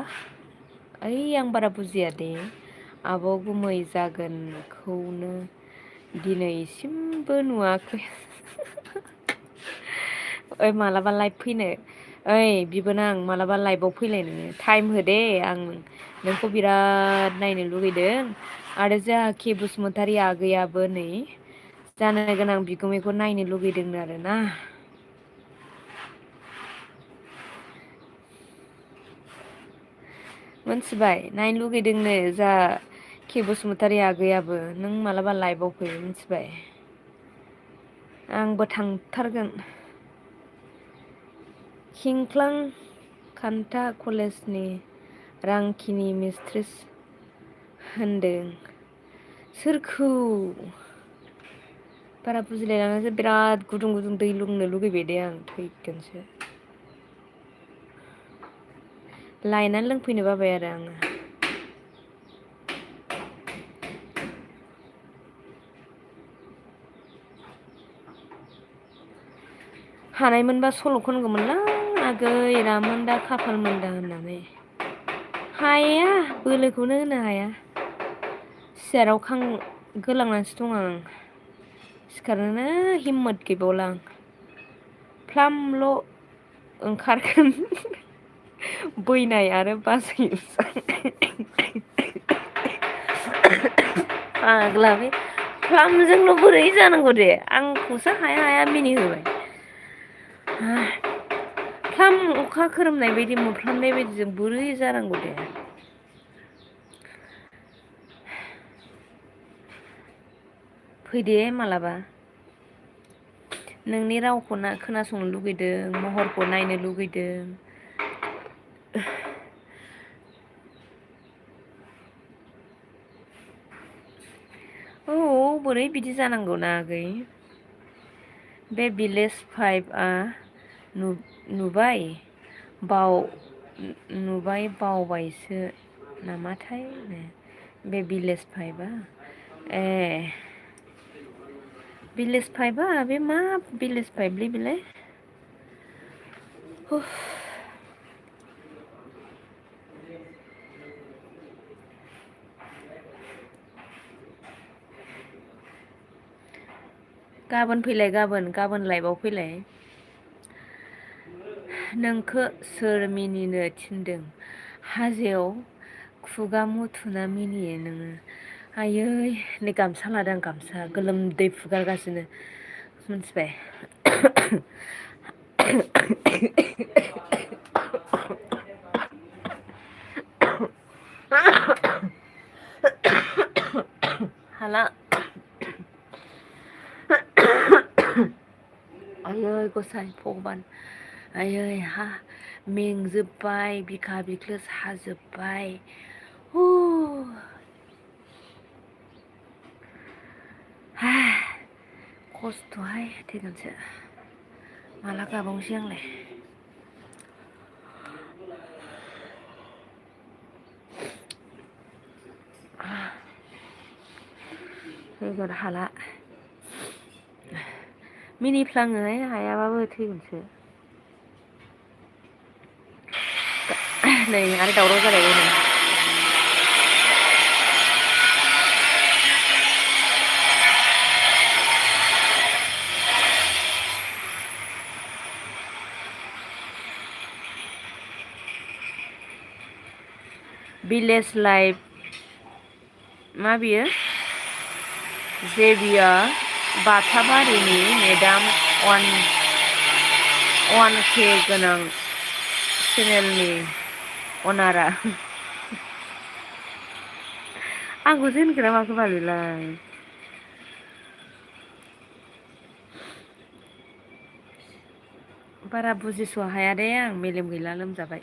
ओइ आं बारा बुजिया दे आब' गुमै जागोनखौनो दिनैसिमबो नुवाखै ओइ मालाबा लाइभ फैनो ओइ बिबोनां मालाबा लाइभआव फैलाय नोङो टाइम हो दे आं नोंखौ बिराद नायनो लुगैदों आरो जाखि बसुमतारी आगैयाबो नै जानो गोनां बिगुमैखौ नायनो लुगैदोंनो आरोना मोनथिबाय नायनो लुगैदोंनो जा के बसुमतारी आगैयाबो नों मालाबा लाइभआव फै मिथिबाय आंबो थांथारगोन खिंख्लां खान्था कलेजनि रांखिनि मिस्ट्रेस होनदों सोरखौ बारा बुजिलायलाङासै बिराद गुदुं गुदुं दै लोंनो लुगैबाय दे आं थैगोनसो लायनानै लोंफैनो बाबाय आरो आङो हानायमोनबा सल' खनगौमोनलां आगै रामोनदा खाफाल मोनदा होननानै हाया बोलोखौनो होनो हाया सियाराव गोलांनानैसो दं आं सिखारनोनो हिम्मत गैबावला आं फ्लामल' ओंखारगोन बैनाय आरो बाजै फाग्ला बे फ्लामजोंल' बोरै जानांगौ दे आंखौसो हाया हाया मिनिहोबाय फ्लाम अखा खोरोमनाय बायदि मोफ्लामनाय बायदिजों बोरै जानांगौ दे फैदे मालाबा नोंनि रावखौ खोनासंनो लुगैदों महरखौ नायनो लुगैदों औ बोरै बिदि जानांगौ ना आगै बे भिलेज फाइभआ बावबायसो नामाथाय बे भिलेज फाइभआ ए भिलेज फाइभआ बे मा भिलेज फाइभलै बेलाय गाबोन फैलाय गाबोन लाइभआव फैलाय नोंखौ सोर मिनिनो थिनदों हाजोआव खुगा मुथुना मिनियो नोङो आयै नै गामसा लादों गामसा गोलोमदै फुगारगासिनो मिथिबाय हाला आयै गसाइ भगबान आयै हा मेंजोब्बाय बिखा बिख्लो साजोब्बाय खस्थ'हाय थैगोनसो माला गाबावनोसै आंलाय थैगोन हाला मिनिफ्लाङोहाय हायाबाबो थैगोनसो नै आरो दावराव जालायबाय नै भिलेज लाइफ मा बियो जेबिया बाथाबारिनि मेदाम 1K गोनां चेनेलनि अनारा आंखौसो होनखोना माखो बाल बेलाय बारा बुजिस' हाया दे आं मेलेम गैला लोमजाबाय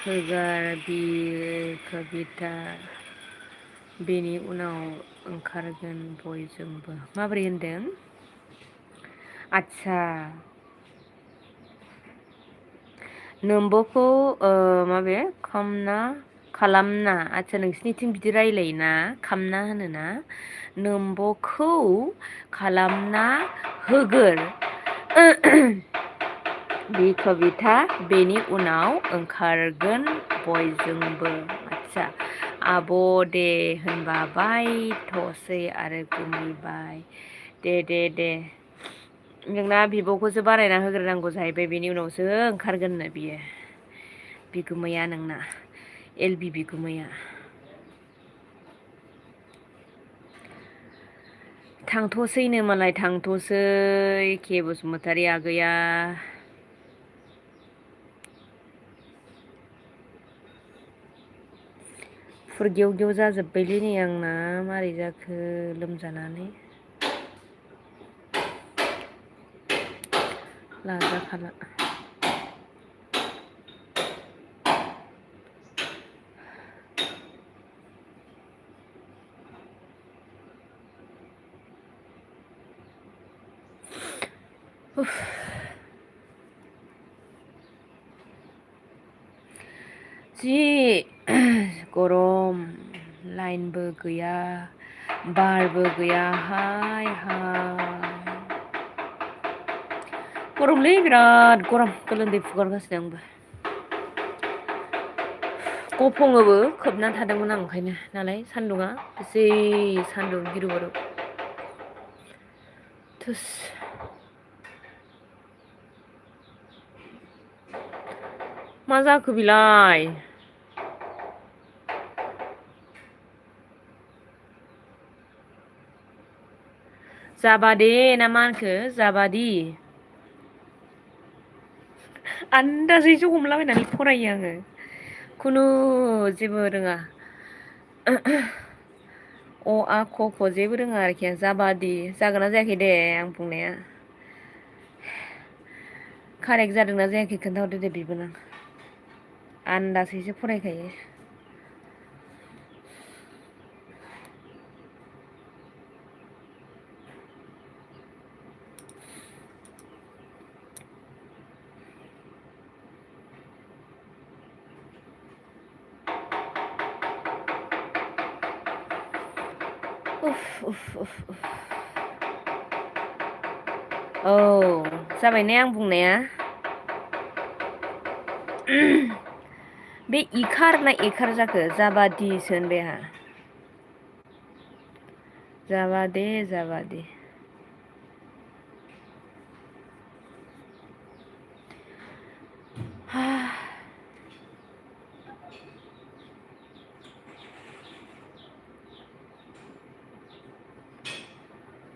होगार कबिता बेनि उनाव ओंखारगोन बयजोंबो माबोरै होनदों आच्छा नोम्ब'खौ माबे खालामना आच्छा नोंसिनिथिं बिदि रायलायोना खामना होनोना नोम्ब'खौ खालामना होगोर बे कबिता बेनि उनाव ओंखारगोन बयजोंबो आच्छा आब' दे होनबा बाय थ'सै आरो गुमैबाय दे नोंना बिब'खौसो बानायना होग्रोनांगौ जाहैबाय बेनि उनावसो ओंखारगोननो बियो बिगुमैया नोंना एलबि बिगुमैया थांथ'सैनो मालाय थांथ'सै के बसुमतारी आगैया फुरगेव गेव जाजोब्बायलै नै आंना मारै जाखो लोमजानानै लाजाखाला जि गरम लाइनबो गैया बारबो गैया हाय गरमलै बिराद गरम गोलोमदै फुगारगासिनो आंबो गफङोबो खोबनानै थादोंमोन आं ओंखायनो नालाय सान्दुङा जि सान्दुं गिरु बारु थुस मा जाखो बिलाय जाबादे ना मा होनखो जाबादि आन्दाजैसो हमलाबायनानै फरायो आङो खुनु जेबो रोङा अ आ क ख जेबो रोङा आरोखि आं जाबादि जागोन ना जायाखै दे आं बुंनाया कारेक्ट जादोंना जायाखै खोन्थाहरदो दे बिबोनां आन्दासैसो फरायखायो उफ उफ उफ उफ औ जाबाय ने आं बुंनाया बे इखार ना एखार जाखो जाबादिसो होनबाय आंहा जाबादे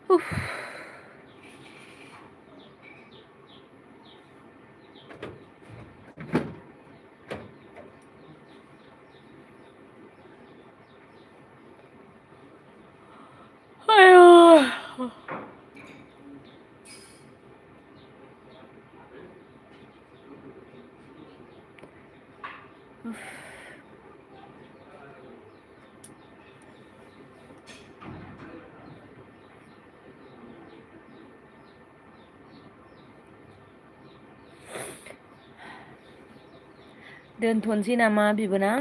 उफ आयु दोनथ'नोसै नामा बिबोनां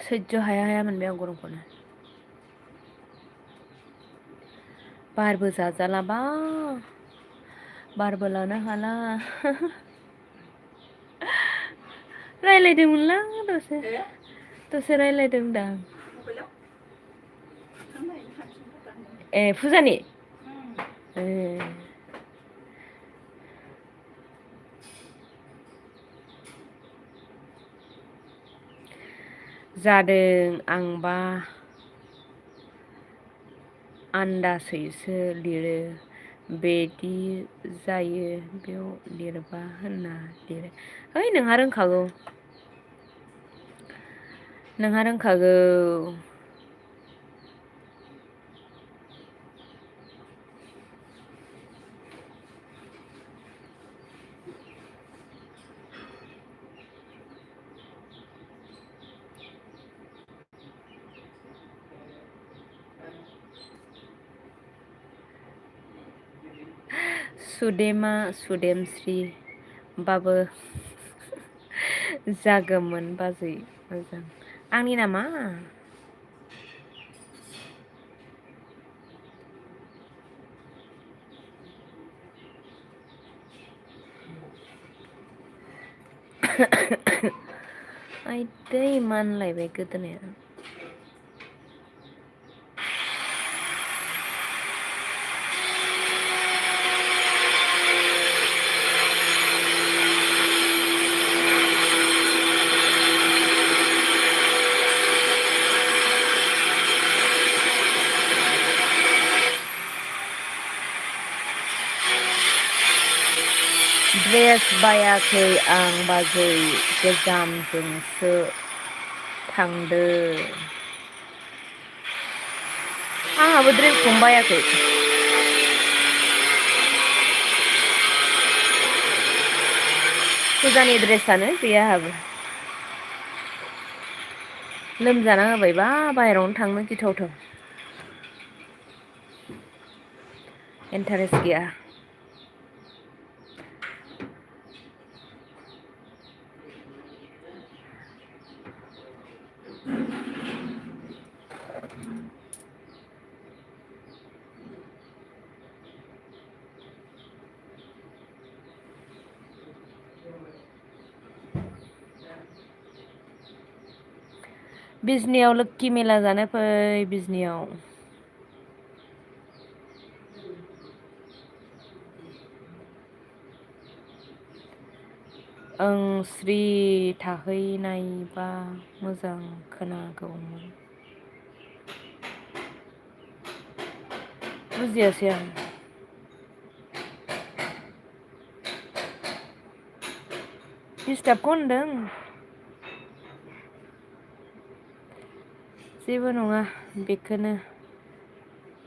सैज हाया हाया मोनबाय आं गरमखौनो बारबो जाजालाबा बारबो लानो हाला रायलायदोंमोनलां दसे रायलायदों दां ए फुजानि ए जादों आंबा आन्दासैसो लिरो बेदि जायो बेयाव लिरबा होनना लिरो है नोंहा रोंखागौ नोंहा रोंखागौ सुदेमा सुदेमस्रि बाबो जागौमोन बाजै मोजां आंनि नामा आइदै मानलायबाय गोदोनाया ड्रेस बायाखै आं बाजै गोजामजोंसो थांदो आंहाबो ड्रेसखौनो बायाखै फुजानि ड्रेसानो गैया आंहाबो लोमजाना होबायबा बाहेरायावनो थांनो गिथावथाव इन्टारेस्ट गैया बिजनियाव लोक्षि मेला जानो फै बिजनियाव। ओं श्री थाहैनायबा मोजां खोनागौमोन। बुजियासै आं। डिस्टार्बखौ होनदों? जेबो नङा बेखौनो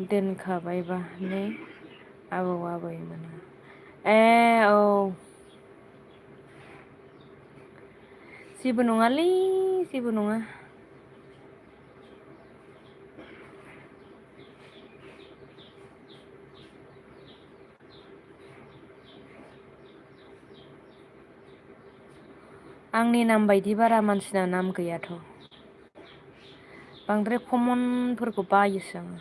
दोनखाबायबा ने आबौ आबैमोना। ए औ जेबो नङालै जेबो नङा। आंनि नाम बायदि बारा मानसिना नाम गैयाथ'। बांद्राय कमनफोरखौ बायोसो आङो।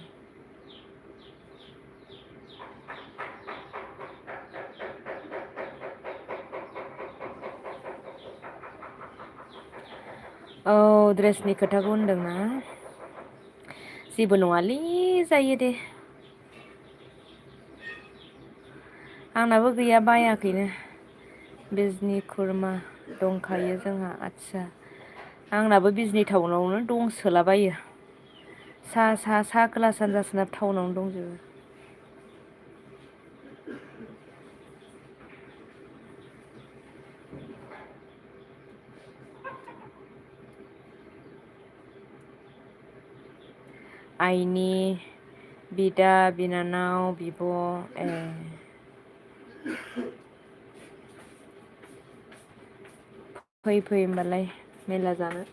औ ड्रेसनि खोथाखौ होनदोंना? जेबो नङालै जायो दे। आंनाबो गैया बायाखैनो। बिजनि खुरमा दंखायो जोंहा आदसा। आंनाबो बिजनि टाउनावनो दंसोलाबायो। सा खोला सानजा सोनाब टाउनावनो दंजोबो। आइनि बिदा बिनानाव बिब' ए फै होमबालाय मेला जानो।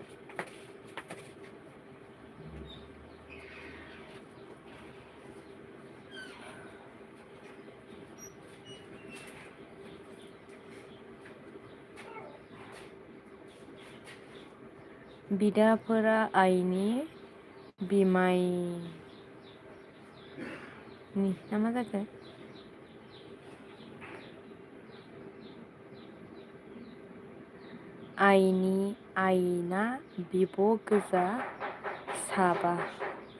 बिदाफोरा आइनि बिमाय ना मा जाखो? आइना बिब' गोजा साबा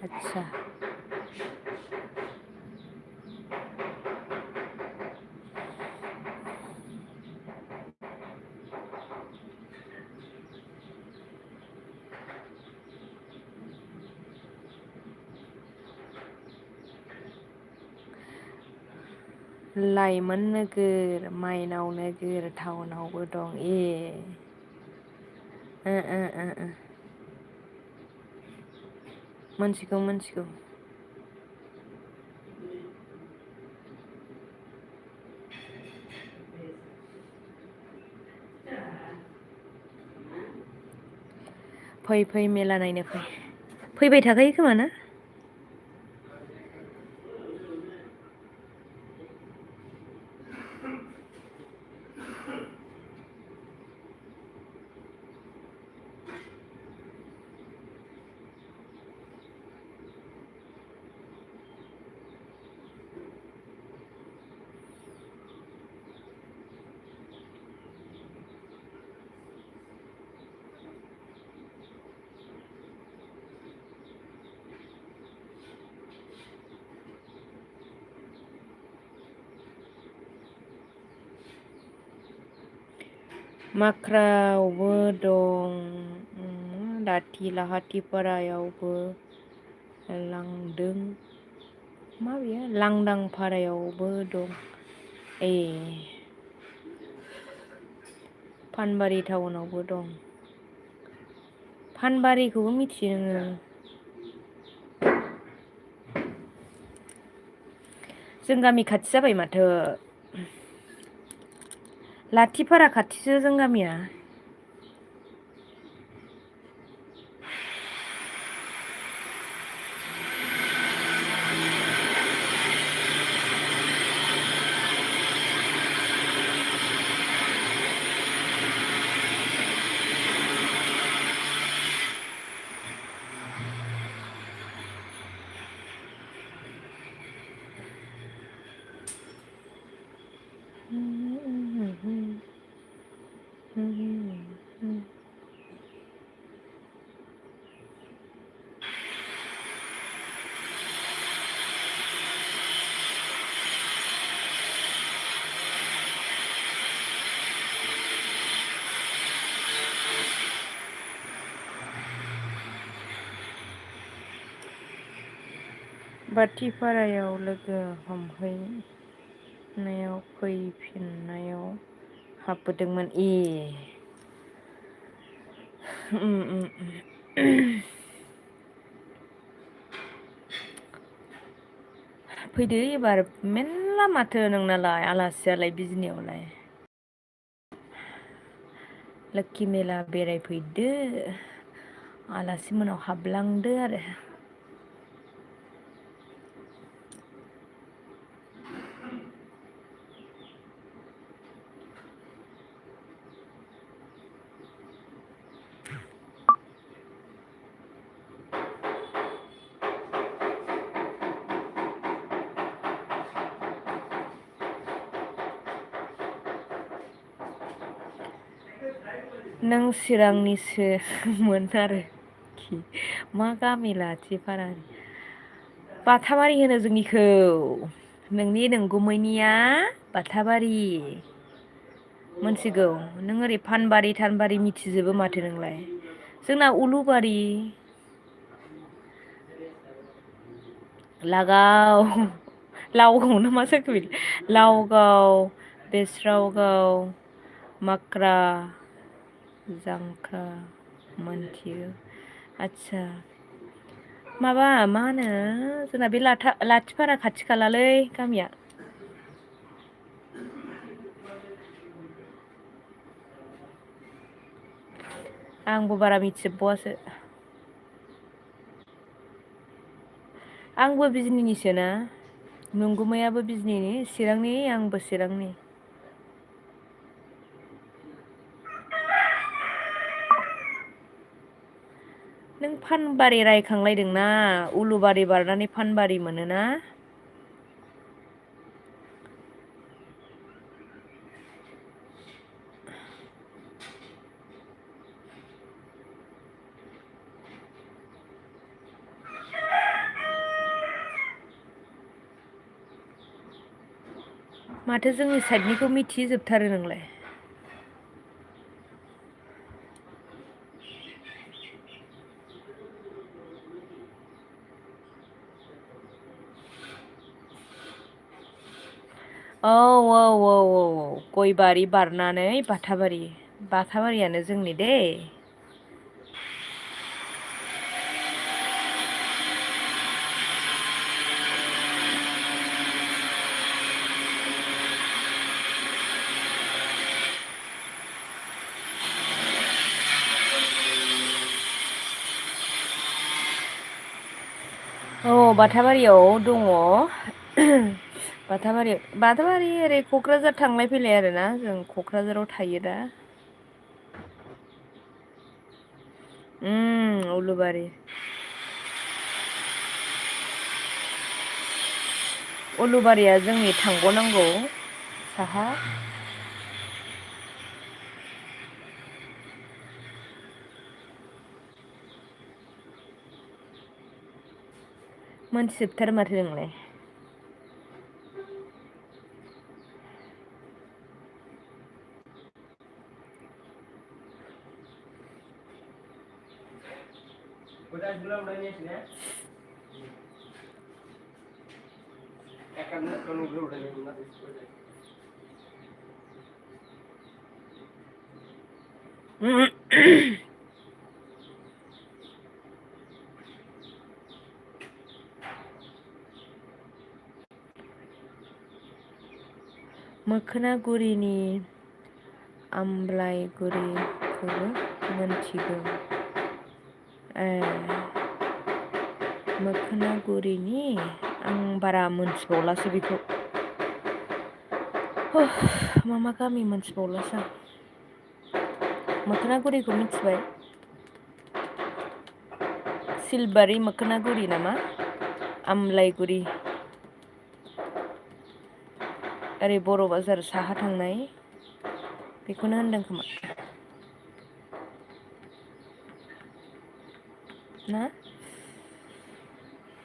आदसा। लाइमोन नोगोर माइनाव नोगोर टाउनावबो दं ए मोनथिगौ। फै मेला नायनो फै। फैबाय थाखायो खोमा ना? माख्रावबो दं लाहाटिपारायावबो लांदां फारायावबो दं ए फानबारि टाउनावबो दं। फानबारिखौबो मिथियो नोङो? जों गामि खाथि जाबाय माथो। लाथिपारा खाथिसो जों गामिया। बाथिपारायाव लोगो हमहैनायाव फैफिननायाव हाबबोदोंमोन। फैदो एबार मेल्ला माथो नोंनालाय आलासियालाय बिजनियावलाय। लोखि मेला बेरायफैदो आलासि मोनाव हाबलांदो आरो। नों चिरांनिसोमोन आरोखि मा गामि लाथिपारानि बाथाबारि होनो जोंनिखौ। नोंनि नोंगुमैनिया बाथाबारि मोनथिगौ। नों ओरै फानबारि थानबारि मिथिजोबो माथो नोंलाय। जोंना उलुबारि लागाव लावगाव ना मा जाखो बे लावगाव बेस्रावगाव माक्रा जांख्रा मोनथियो। आदसा माबा मा होनो जोंना बे लाथिपारा खाथि खालालै गामिया। आंबो बारा मिथिजोबबावासो। आंबो बिजनिनिसोना नंगुमैयाबो बिजनिनि चिरांनि आंबो चिरांनि। नों फानबारि रायखांलायदोंना उलुबारि बारनानै फानबारि मोनोना। माथो जोंनि साइडनिखौ मिथिजोबथारो नोंलाय। औ औ औ औ औ गयबारि बारनानै बाथाबारि। बाथाबारियानो जोंनि दे। औ बाथाबारियाव दङ। बाथाबारि ओरै क'क्राझार थांलाय फैलाय आरोना जों क'क्राझाराव थायो दा। उलुबारि उलुबारिया जोंनि थांबावनांगौ साहा। मोनथिजोबथारो माथो नोंलाय। मोखोनागुरिनि आमलायगुरिखौबो मोनथिगौ। मोखोनागुरिनि आं बारा मोनथिबावलासो बेखौ। मा मा गामि मोनथिबावलासो आं। मोखोनागुरिखौ मिथिबाय। सिलबारि मोखोनागुरि नामा आमलायगुरि। ओरै बर' बाजार साहा थांनाय बेखौनो होनदों खोमा ना।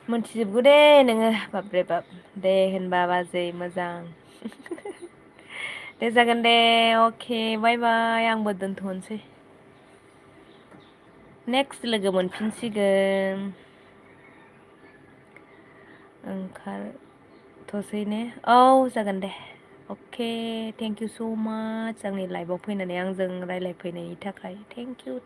मोनथिजोबगौ दे नोङो बाब्रे बाब दे होनबा बाजै मोजां। दे जागोन दे अके बाय बाय आंबो दोनथ'नोसै। नेक्स्ट लोगो मोनफिनसिगोन। ओंखारथ'सै ने औ जागोन दे अके थेंक इउ स' माच आंनि लाइभआव फैनानै आंजों रायज्लायफैनायनि थाखाय थेंक इउ